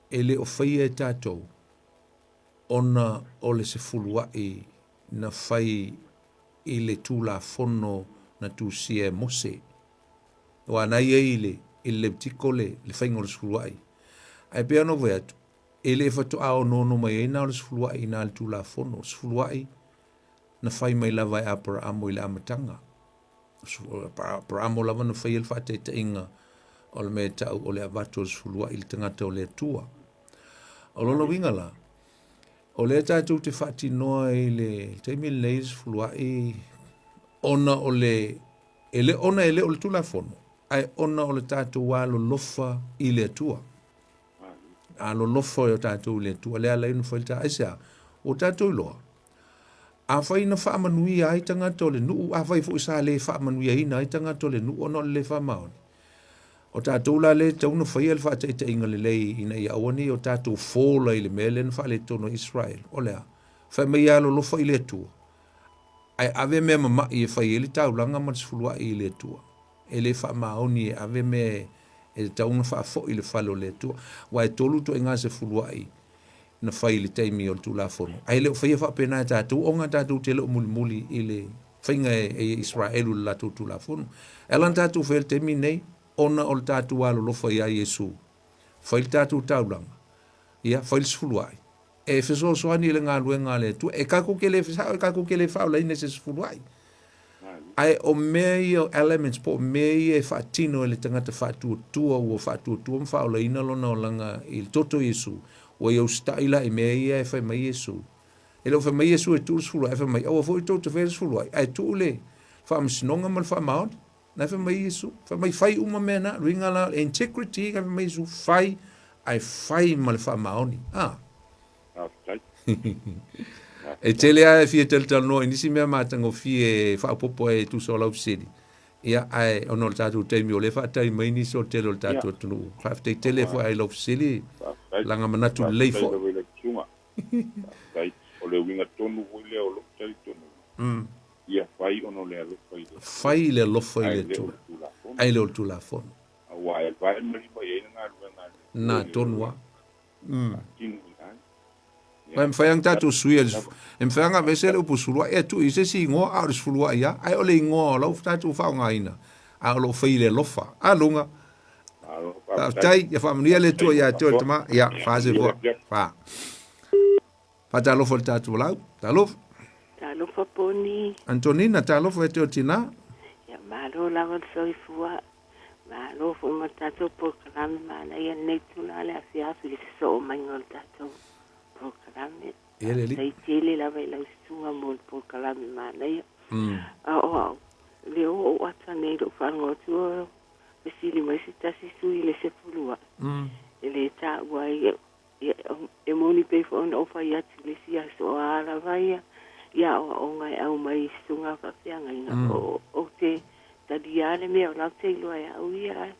E le o faia e tatou ona o le sefuluai na fai i le Tulafono na tusia e Mose. Aua na i ai i le Levitiko le faiga o le sefuluai. Ae pei lava ona ou fai atu, e le faatoa onoono mai ai na o le sefuluai i ina i le Tulafono. O le sefuluai na fai mai lava e Aperaamo i le amataga. O Aperaamo lava na faia le faataitaiga o le mea e tau o le avatu o le sefuluai i le tagata o le Atua. O lona uiga la, o lea tatou te faatinoa i le taimi lenei le sefuluai ona o le e le ona e le o le Tulafono, ae ona o le tatou alolofa i le Atua. Alolofa o tatou i le Atua, lea ala ai ona fai le ta, aisea? Ua tatou iloa, afai na faamanuia ai tagata o le nuu, afai foi sa le faamanuiaina ai tagata o le nuu ona o le le faamaoni, o tatou la lea e tatau ona faia le faataitaiga lelei ina ia aua ne i o tatou fola i le mea lea na faaletonu ai Israel. O le a? Fai mai ia alolofa i le Atua, ae ave mea mama'i e fai ai le taulaga ma le sefuluai i le Atua. E le faamaoni e ave mea e tatau ona faafoi i le fale o le Atua. Aua e tolu ituaiga sefuluai na fai i le taimi o le Tulafono, ae le o faia faapena e tatou, ona tatou te le o mulimuli i le faiga e Isaraelu i le latou Tulafono. E ala ona tatou faia i le taimi lenei, ona o le tatou alolofa iā Iesu. Fai le tatou taulaga, ia, fai le sefuluai, e fesoasoani i le galuega a le Atua. E tatou te le, sao, e tatou te le faaolaina i se sefuluai. Ae o mea ia o elements po o mea ia e faatino e le tagata faatuatua ua faatuatua ma faaolaina lona olaga i le toto o Iesu, ua ia usitai la i mea ia e fai mai Iesu. E le o fai mai Iesu e tuu le sefuluai, ae fai mai, aua foi tou te faia le sefuluai, ae tuu le faamasinoga ma le faamaoni. Na fai mai Iesu, fai mai fai uma mea na, luiga la, integrity, na fai mai Iesu, fai, ae fai ma le faamaoni. Ah. Faafetai. E tele lava e fia talatalanoa i nisi mea matagofie e faaopoopo ai e tusa o lau fesili. Ia, ae ona o le tatou taimi o lea e faatali mai nisi o le tele o le tatou atunuu. Faafetai tele foi i lau fesili, laga manatu lelei foi. Faafetai lava i lau susuga. Faafetai. O le uiga tonu foi lea o lou talitonuga, ia fai ona o le alofa i le Atua. Fai le alofa i le Atua, ae le o le Tulafono. Aua e vae ma lima i ai le galuega a le Atua. Na tonu lava. Aua e mafai lava ona tatou suia i le e mafai lava ona aveese le upu sefuluai ae tuu i se isi igoa a o le sefuluai lava, ae o le igoa o la ua tatou faaaogaina, a o lo o fai i le alofa. A luga. Faafetai, ia faamanuia le Atua ia te oe le tama. Ia, fa soifua. Fa. Faatalofa i le tatou valaau. Talofa. Talofa Poni. Antonina, talofa e te o tina. Ia malo lava le soifua. Malo foi mo le tatou polokalame manaia lenei itula le afiafi i le sosoo maiga o le tatou polokalame. Ia le alii. Faafetai tele lava i lau susuga mo le polokalame manaia. A o au, lea ua ou ata nei i lou faalogo atu o fesili mai se tasi sui i le sefuluai, e le taua ai, e moni pei foi ona ou fai atu i le isi aso, o a lava ia aoaoga e aumai i susuga faafeagaiga, ou te talia le mea o la ou te iloa e au ia,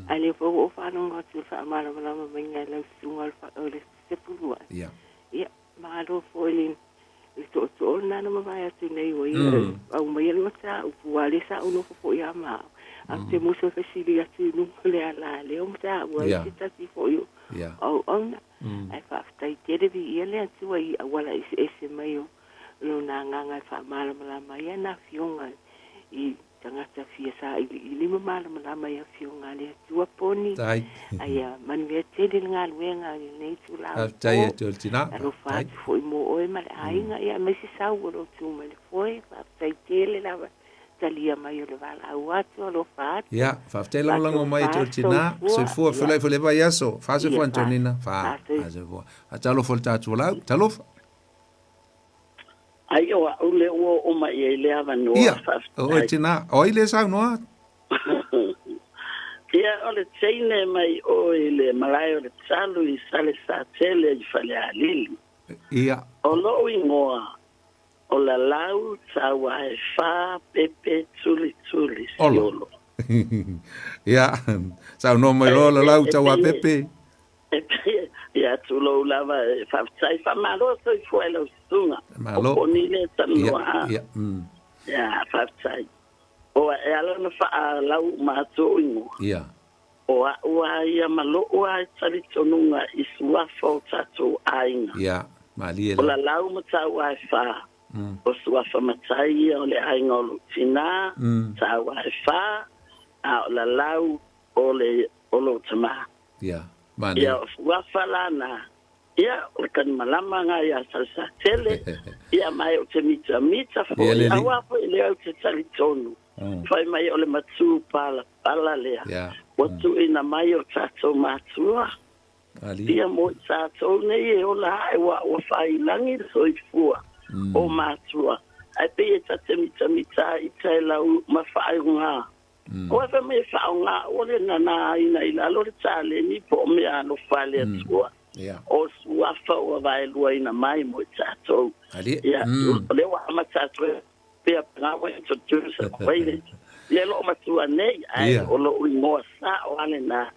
ae lea foi ua ou faalogo atu i le faamalamalama maiga e lau susuga o le sefuluai. Ia, malo foi i le tootoo lena na mavae atu nei ua ia aumaia le mataupu, aua o lea sa ou nofo foi lava ma au, ae ou te musu e fesili atu i luga o le ala lea o mataupu ai se tasi foi o auauna. Ae faafetai tele, viia le Atua i auala eseese mai o Lona Agaga e faamalamalama ai ana Afioga i tagata fia sailiili ma malamalama i Afioga a le Atua poni. A ia manuia tele le galuega i lenei itula o le po. Alofa atu foi mo oe ma le aiga, ia aemaise sau o lo o tu mai le foe. Faafetai tele lava talia mai o le valaau atu, alofa atu. Ia, faafetai lagolago mai e te o le tina. Soifua, feulai foi le vaiaso. Fa soifua Antonina. Fa, fa soifua. Talofa le tatou valaau. Talofa. Ai o a'u lea ua oo mai i ai le avanoa, Ia, faafetai. o oe tina, o ai lea saunoa? Ia, o le teine mai o i le malae o le Talu i Salesatele i Falealili. Ia. O lo'u igoa, o Lalau Tauaefa Pepe Tulituli Olo. Siolo. Ia, saunoa mai loa Lalau Tauapepe. E pei, ia, tulou lava, e faafetai, faamalo soifua i lau susuga. Malo. O Poni lea e talanoa Ia, a. ia, mm. Ia, faafetai. O, e ala ona faalau uma atu ou igoa. Ia. O a'u a ia ma lo'u a e talitonuga i suafa o tatou aiga. Ia, malie O lava. Lalau ma Tauaefa, o suafa matai ia o le aiga o lou tinā, Tauaefa, a o Lalau o le o lou tamā. Ia, manaia. Ia, o suafa la na, ia, o le kanimalama nga ia Salesatele, ia ma e o te mitamita Ia, foi, le alii. auā foi lea ou te talitonu, fai mai o le matū palapala lea, Ia, ua tuuina mai o tatou matua, malie. ia mo i tatou nei e ola ae ua ua faailagi le soifua o matua, ae pei e ta te mitamita ai ita e lau ma faaiuga. Ua fai mai e faaaoga ua le nanaina i lalo le taleni po o mea alofa a le Atua. O suafa ua vaeluaina mai mo i tatou. Ia, o lea ua amata atu ai pea nga ua introduce atu ai le, ia loo matua nei, ae o lou igoa sao lava lena.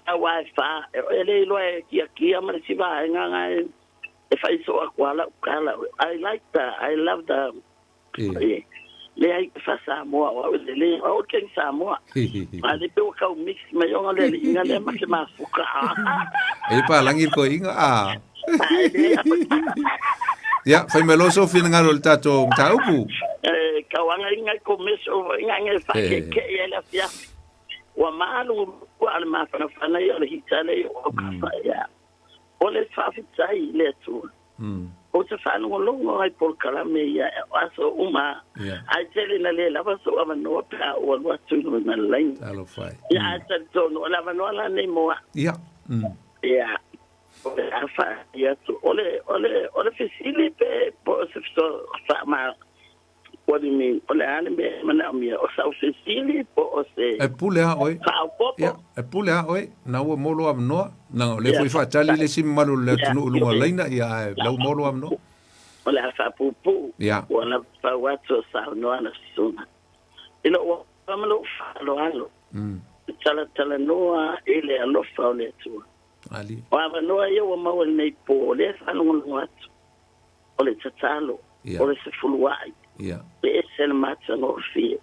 Aua e fa, e le iloa e kiakia ma le isi vaega nga e fai soo atu lava lau tala. I like the, I love the Leai, fa Samoa o au e lelei, o au o le King Samoa. A le pe ua kau mix mai ona le aliiga lea ma ke mafuka. E palangi le koiga, a. Ia, fai mai loa sou finagalo i le tatou mataupu. E kau aga inga i commercial foi nga nge fa ke ke ia le afiafi. Ua malu ua le mafanafana ia o le hita le o au kafa ia. O le faafetai i le Atua. Ou te faalogologo ai i polokalame ia o aso uma, ae tele ina le lava sou avanoa pe a ou alu atu i luga o le laina. Talofa e. Ia, ae talitonu, o le avanoa la nei mo au. Ia. Ia, o le a faai atu. O le, o le, o le fesili pe, po o se feso, faama, What do you mean? O le a le mea e manaomia? O sau fesili po o se E pule a oe. faaopoopo? Ia, e pule a oe. Na ua mo lou avanoa. Leaga o lea foi faatali le isi mamalu o le atunuu i luga o laina, ia, ae la ua mo lou avanoa. O le a faapuupuu. Ia. Ua lava pau atu o saunoaga susuga. I lou ava ma lou faaaloalo, e talatalanoa i le alofa o le Atua. Ali. O avanoa ia ua maua i lenei po, o lea e faalogologo atu. O le tatalo, o le sefuluai, e ese le matagofie.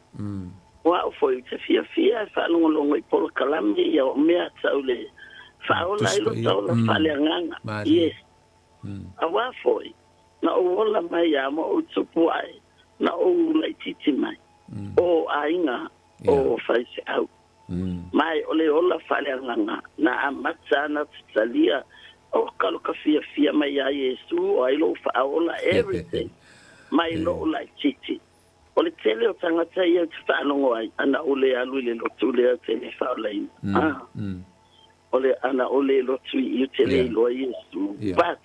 O au foi ou te fiafia e faalogologo i polokalame ia o mea tau le faaola ai lota ola faaleagaga. Yes. Auā foi, na ou ola mai a ma ou tupu ae, na ou laitiiti mai, o aiga o faifeau. Mai o le ola faaleagaga na amata ana tatalia o ka lo ka fiafia mai iā Iesu o ai lou faaola everything mai lou laitiiti. O le tele o tagata ia ou te faalogo ai ana ou le alu i le lotu lea ou te le faaolaina. Ah. O le ana ou le lotu i i ou te le iloa Iesu. But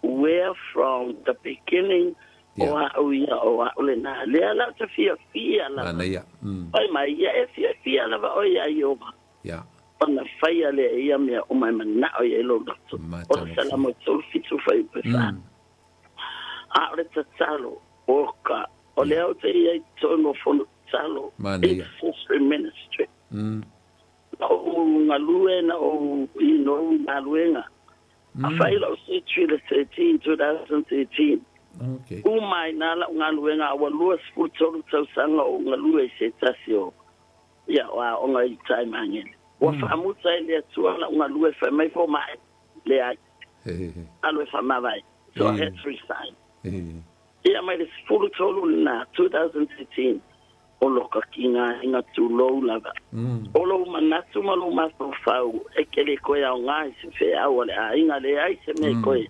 Where from the beginning o a'u ia o a'u lena. Lea la ou te fiafia lava. Manaia. Fai mai, ia e fiafia lava oe iā Ieova. Ona faia lea e ia mea uma e mana'o i ai lou loto. O le Salamo 37 fuaiupu e 4. A o le tatalo, o ka, o lea ou te i ai i totonu o fono tatalo, intercessory ministry. Na ou galue, na ou inou i galuega. A fai lau surgery i le 13, 2013. Okay. Uma ai nā lau galuega a ua 23 tausaga o ou galue i se tasi o ia o aoga i uta i Magele. Ua faamuta e le Atua lau galue fai mai fo mai, leai. Alu e faamavae. So I had to resign. Ia mai le 13 lena, 2013, o loka ki ngā inga tūlou lava. O lou manatu ma lou mafaufau e ke le koe aoga i se feau a le aiga, leai se mea i koe.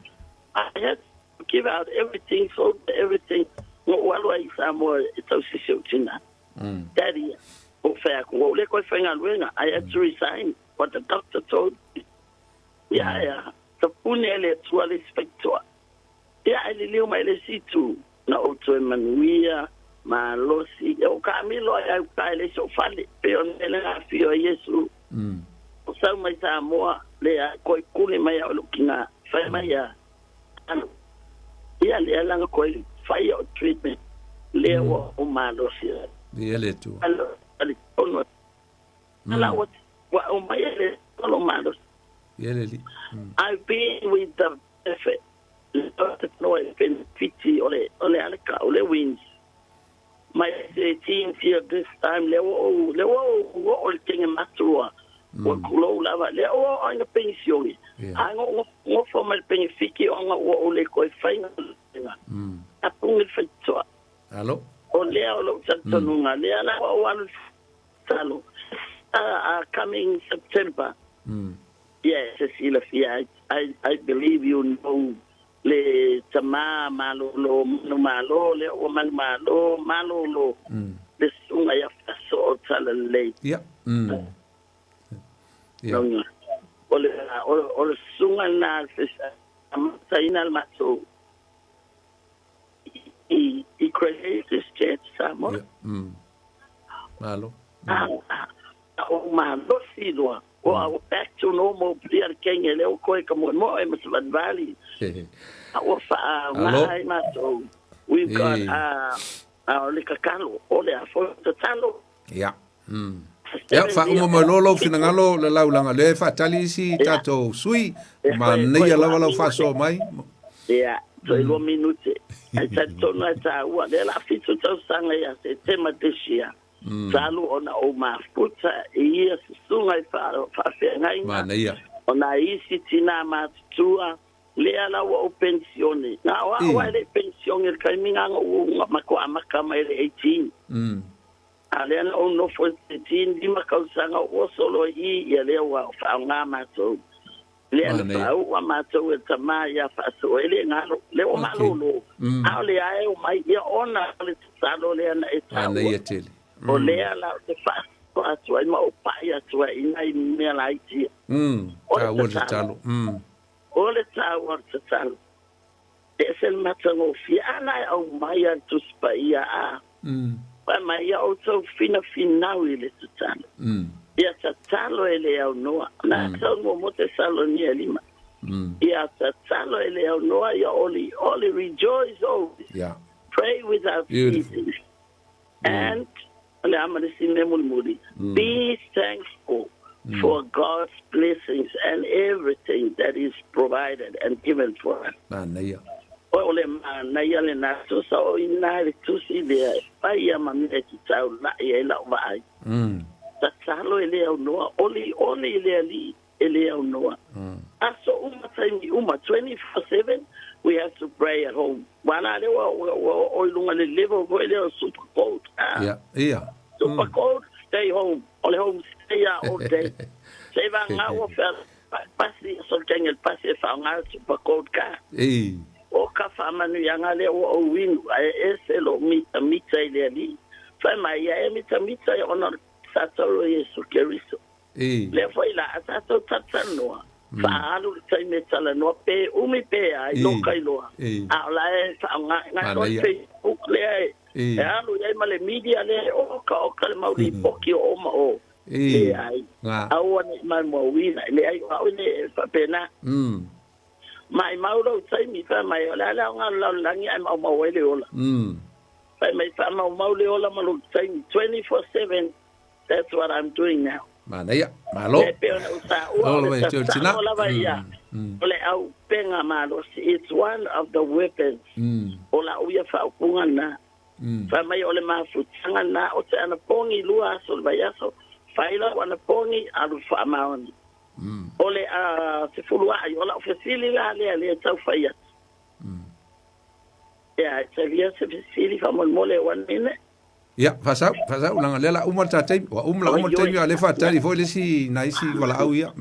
I had to give out everything, sold everything, ngoʻu alu ai i Samoa e tausisi ou tina. Daddy, ou fai aku, ua ou le koe faigaluega, I had to resign what the doctor told me. Ia, ia, tapuni e le Atua le isi faitoa. Ia e liliu mai le isi itu, na ou toe manuia, malosi, e ou kaamilo ai au ka e le isi ou fale, pei o le mea na afio ai Iesu. O sau mai Samoa, lea koe kuli mai au i lou kina, fai mai ia, alu. Ia lea langa koe fai au treatment, lea ua ou malosi ai. Ia le Atua. Alo, ali tonu ala ua ua ou mai e le lou malosi. Ia le Alii. I've been with the Efe, lea te noa i penefiti o le, o le aleka, o le wins. Mai 13 till this time, lea ua ou, lea ua ou oo i le tenge matua, ua kulou lava, lea ua oo ina penisione. A ngo, ngofo mai le penefiti ona ua ou le koe fai galuega. A puni le faitotoa. Alo. O lea o lou talitonuga, lea la ua ou alu i le talo, coming September, Yes, e silafia, I, I believe you know le tama malolo manumalo lea ua manumalo malolo le susuga ia Faso o Talalelei. Ia. Ia. O le, o le susuga lena amataina le matou i, i create this church Samoa. Ia. Malo. A o malosi loa. O a back to normal pia le kenge lea ua koe ka moemoe ma se valivali. A ua faaaoga ai matou. We've got a o le kakalo, o le a foi tatalo. Ia. Ia, faauma mai loa lou finagalo le laulaga lea e faatali isi tatou sui. Manaia lava lau faasoa mai. Ia, toe 2 minute. Ai talitonu ai tāua, lea la 7 tausaga ia Setema this year. Talu ona ou mafuta i ia susuga i faafeagaiga Manaia. o nā isi tinā matutua, lea la ua ou penisione. Na o a'u ae le i penisione i le taimi na na ou matua amata mai le 18. A lea na ou nofo i le 13, lima tausaga ou oso loa i i, ia lea ua faaaoga matou. Lea na faauu a matou e le tama ia faasoa, e le galo, lea ua malolo, a o lea e omai, ia ona o le tatalo lea na e taua, o lea la ou te faasoa atu ai ma ou pai atu ai i nai mea laiti ia. O le tatalo, o le taua o le tatalo, e ese le matagofie, a na e aumai a le Tusi Paia, a fai mai, ia outou finafinau i le tatalo, ia tatalo e le aunoa. Na tau muamua Tesalonia 5, ia tatalo e le aunoa, ia olioli, rejoice always, pray without ceasing, and, o le a ma le isi mea mulimuli, be thankful for God's blessings and everything that is provided and given for us. Manaia. O le manaia lena, tusa o i ina i le tusi lea e fai ia ma mea e te taula'i ai la'u vaai. Tatalo e le aunoa, olioli i le Alii e le aunoa. Aso uma, taimi uma, 24/7 we have to pray at home. Ua la lea ua ua oo i luga le level foi lea o super cold. Ah. Ia, ia. Super cold, stay home. O le home stay a all day. Se i vagana ua fea pasi, so le taimi o le pasi e faaaoga le super cold ka. Ei. O ka faamanuiaga lea ua ou inu, ae ese lou mitamita i le Alii. Fai mai ia e mitamita ona o le tatalo o Iesu Keriso. Ei. Lea foi la a tatou talatalanoa, faaalu le taimi e talanoa, pe umi pe a, i loka iloa, a o la e faaaoga i nai le Facebook lea e alu i ai ma le media lea e okaoka le mau lipoti o o ma o. Leai. Aua ne i maumauina. Leai, o au e le faapena. Maimau lou taimi, fai mai, o le a le aoga o le lalolagi ae maumau ai le ola. Fai mai, faamaumau le ola ma lou taimi, 24/7. That's what I'm doing now. Manaia, malo. E pei ona ou taua, o le tatalo lava ia, o le auupega malosi. It's one of the weapons. O lau ia faaupuga lena. Fai mai o le mafutaga lena, o te anapogi 2 aso o le vaiaso, fai lau anapogi, alu faamaoni. O le sefuluai, o lau fesili la lea, lea e tau fai atu. Ia, e talia se fesili faamolemole, one minute. Ia, faasau, faasau, leaga o lea la uma le ta taimi. Ua uma la uma le taimi, a o lea e faatali foi le isi, nai isi valaau ia.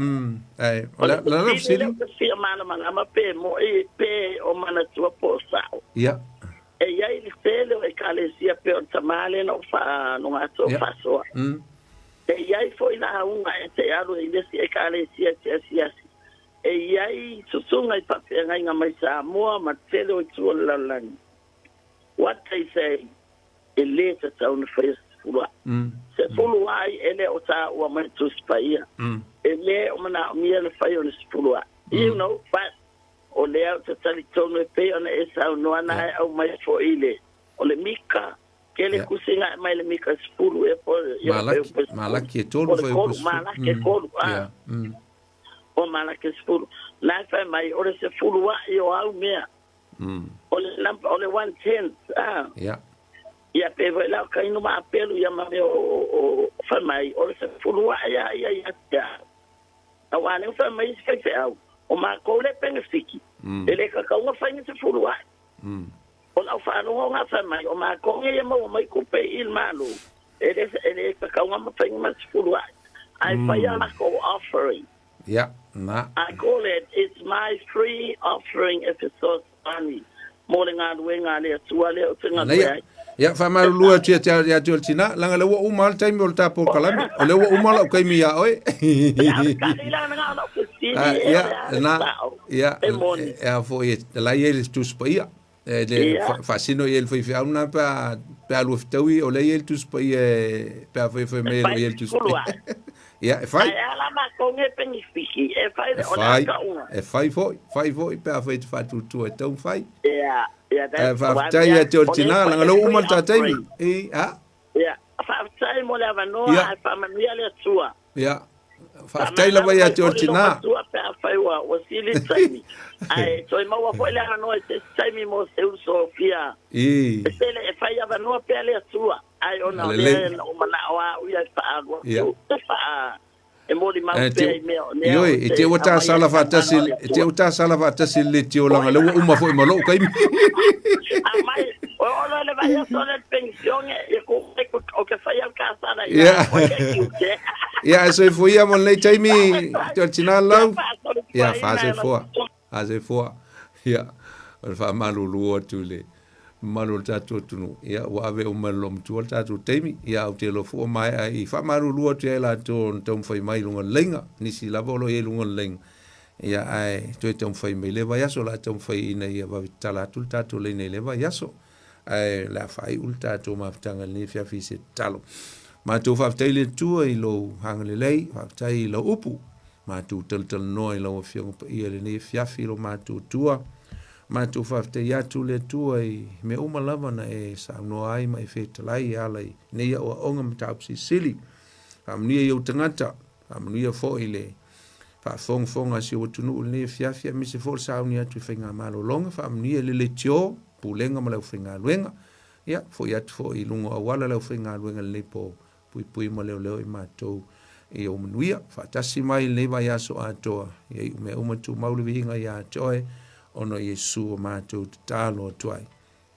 Ae, o le, le ala fesili. O le fia malamalama pe mo'i pe o manatua po o sa'o. Ia. E i ai le tele o ekalesia pei o le tama lea na ou faaloga atu o faasoa. E i ai foi lauga e te alu i le isi ekalesia e te asiasi. E i ai susuga i faafeagaiga mai Samoa ma le tele o itu o le lalolagi. What they say, e lē tatau ona faia se sefulu aʻe. Sefulu aʻe e le o taua mai le Tusi Paia. E lē o manaomia le fai o le sefulu aʻe. You know, but o lea ou te talitonu e pei ona e saunoa na e aumai foi i le, o le Mika, tele tusiga e aumai i le Mika 10 ea po o Malaki, Malaki e 3 fuaiupu 10. Malaki e 3, a. O Malaki 10. Na e fai mai, o le sefulu aʻe o au mea. O le number, o le one tenth, a. Ia. Ia pe foi la o Kaino ma Apelu ia ma mea o fai mai, o le sefulu aʻe a ia ia te au. Auā lea ua fai mai isi faifeau, o makou le penefiki, e le kakauga fai ni sefulu aʻe. O lau faalogo nga fai mai, o makou ia ia maua mai kupe i le Malo, e le, e le kakauga ma fai ni ma sefulu aʻe. Ae fai a lakou offering. Ia, na. I call it, it's my free offering if it's so funny mo le galuega a le Atua lea ou te galue ai. Ia, faamalulu atu ia te ia te o le tina, leaga lea ua uma le taimi o le ta polokalame, o lea ua uma lau taimi ia oe. Ia, na, ia, e a foi, e la i ai le Tusi Paia, e le faasino i ai le faifeau na pe a, pe a lua fetaui, o lea i ai le Tusi Paia pe a fai fai mai e i ai le Tusi Paia. Ia, e fai. Ae a la matou nei penifiki, e fai le, o le a tauga. E fai foi, fai foi pe a fai te faatuatua e tau fai. Ia, ia, that's why. Faafetai ia te o le tina, leaga lea ua uma le ta taimi. E, a? Ia, faafetai mo le avanoa, ae faamanuia le Atua. Ia, faafetai lava ia te o le tina. Faamagalo mai foi lou matua pe afai ua sili le taimi. Ae toe maua foi le avanoa i se isi taimi mo se uso fia. E tele e fai avanoa pea le Atua. Ai ona o lea na ou manao a au ia e faalu atu, e faa, e molimau pea i mea o lea Ioe, e te ua ta sala faatasi, e te ua ta sala faatasi le leitio leaga lea ua uma foi ma lou taimi. Aumai, o ono le vaiaso lea le penisione, ia ku mai o ke fai au ka sala ia, o ke kiute. Ia, e soifua ia mo lenei taimi, te o le tina lau. Ia, faasoifua, faasoifua. Ia, o le faamalulu atu i le mamalu o le tatou atunuu, ia, ua ave uma e le loomatua le tatou taimi. Ia, ou te iloa foi ua maea i faamalulu atu ia i latou na taumafai mai i luga o le laina. Nisi lava o lo o i ai i luga o le laina, ia, ae toe taumafai mai i lea vaiaso. O le a taumafai ina ia vave tatala atu le tatou laina i lea vaiaso. Ae o le a faaiu le tatou mafutaga i lenei afiafi i se tatalo. Matou faafetai i le Atua i lou agalelei, faafetai i lau upu. Matou talatalanoa i lau Afioga Paia i lenei afiafi i lo matou Atua. Matou faafetai atu le Atua i mea uma lava na e saunoa ai ma e fetalai e ala i nei aoaoga mataupu silisili. Faamanuia i ou tagata, faamanuia foi i le faafogafoga a si ou atunuu i lenei afiafi, aemaise foi o le sauni atu i faigamalologa, faamanuia i le leitio, pulega ma le aufaigaluega. Ia, foi atu foi i luga o auala le aufaigaluega i lenei po, puipui ma leoleo i matou i ou manuia. Faatasi mai i lenei vaiaso atoa, ia iu mea uma tumau le viiga ia te oe, ona o Iesu o matou tatalo atu ai.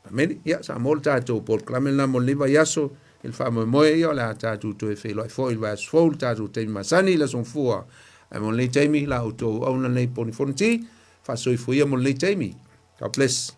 Amene. Ia, sa mo le tatou polokalame lena mo lenei vaiaso i le faamoemoe ia o le a tatou toe feiloai foi i le vaiaso fou i le tatou taimi masani i le aso Gafua. Ae mo lenei taimi, la outou auauna lenei Poni Fonoti, faasoifua ia mo lenei taimi. God bless.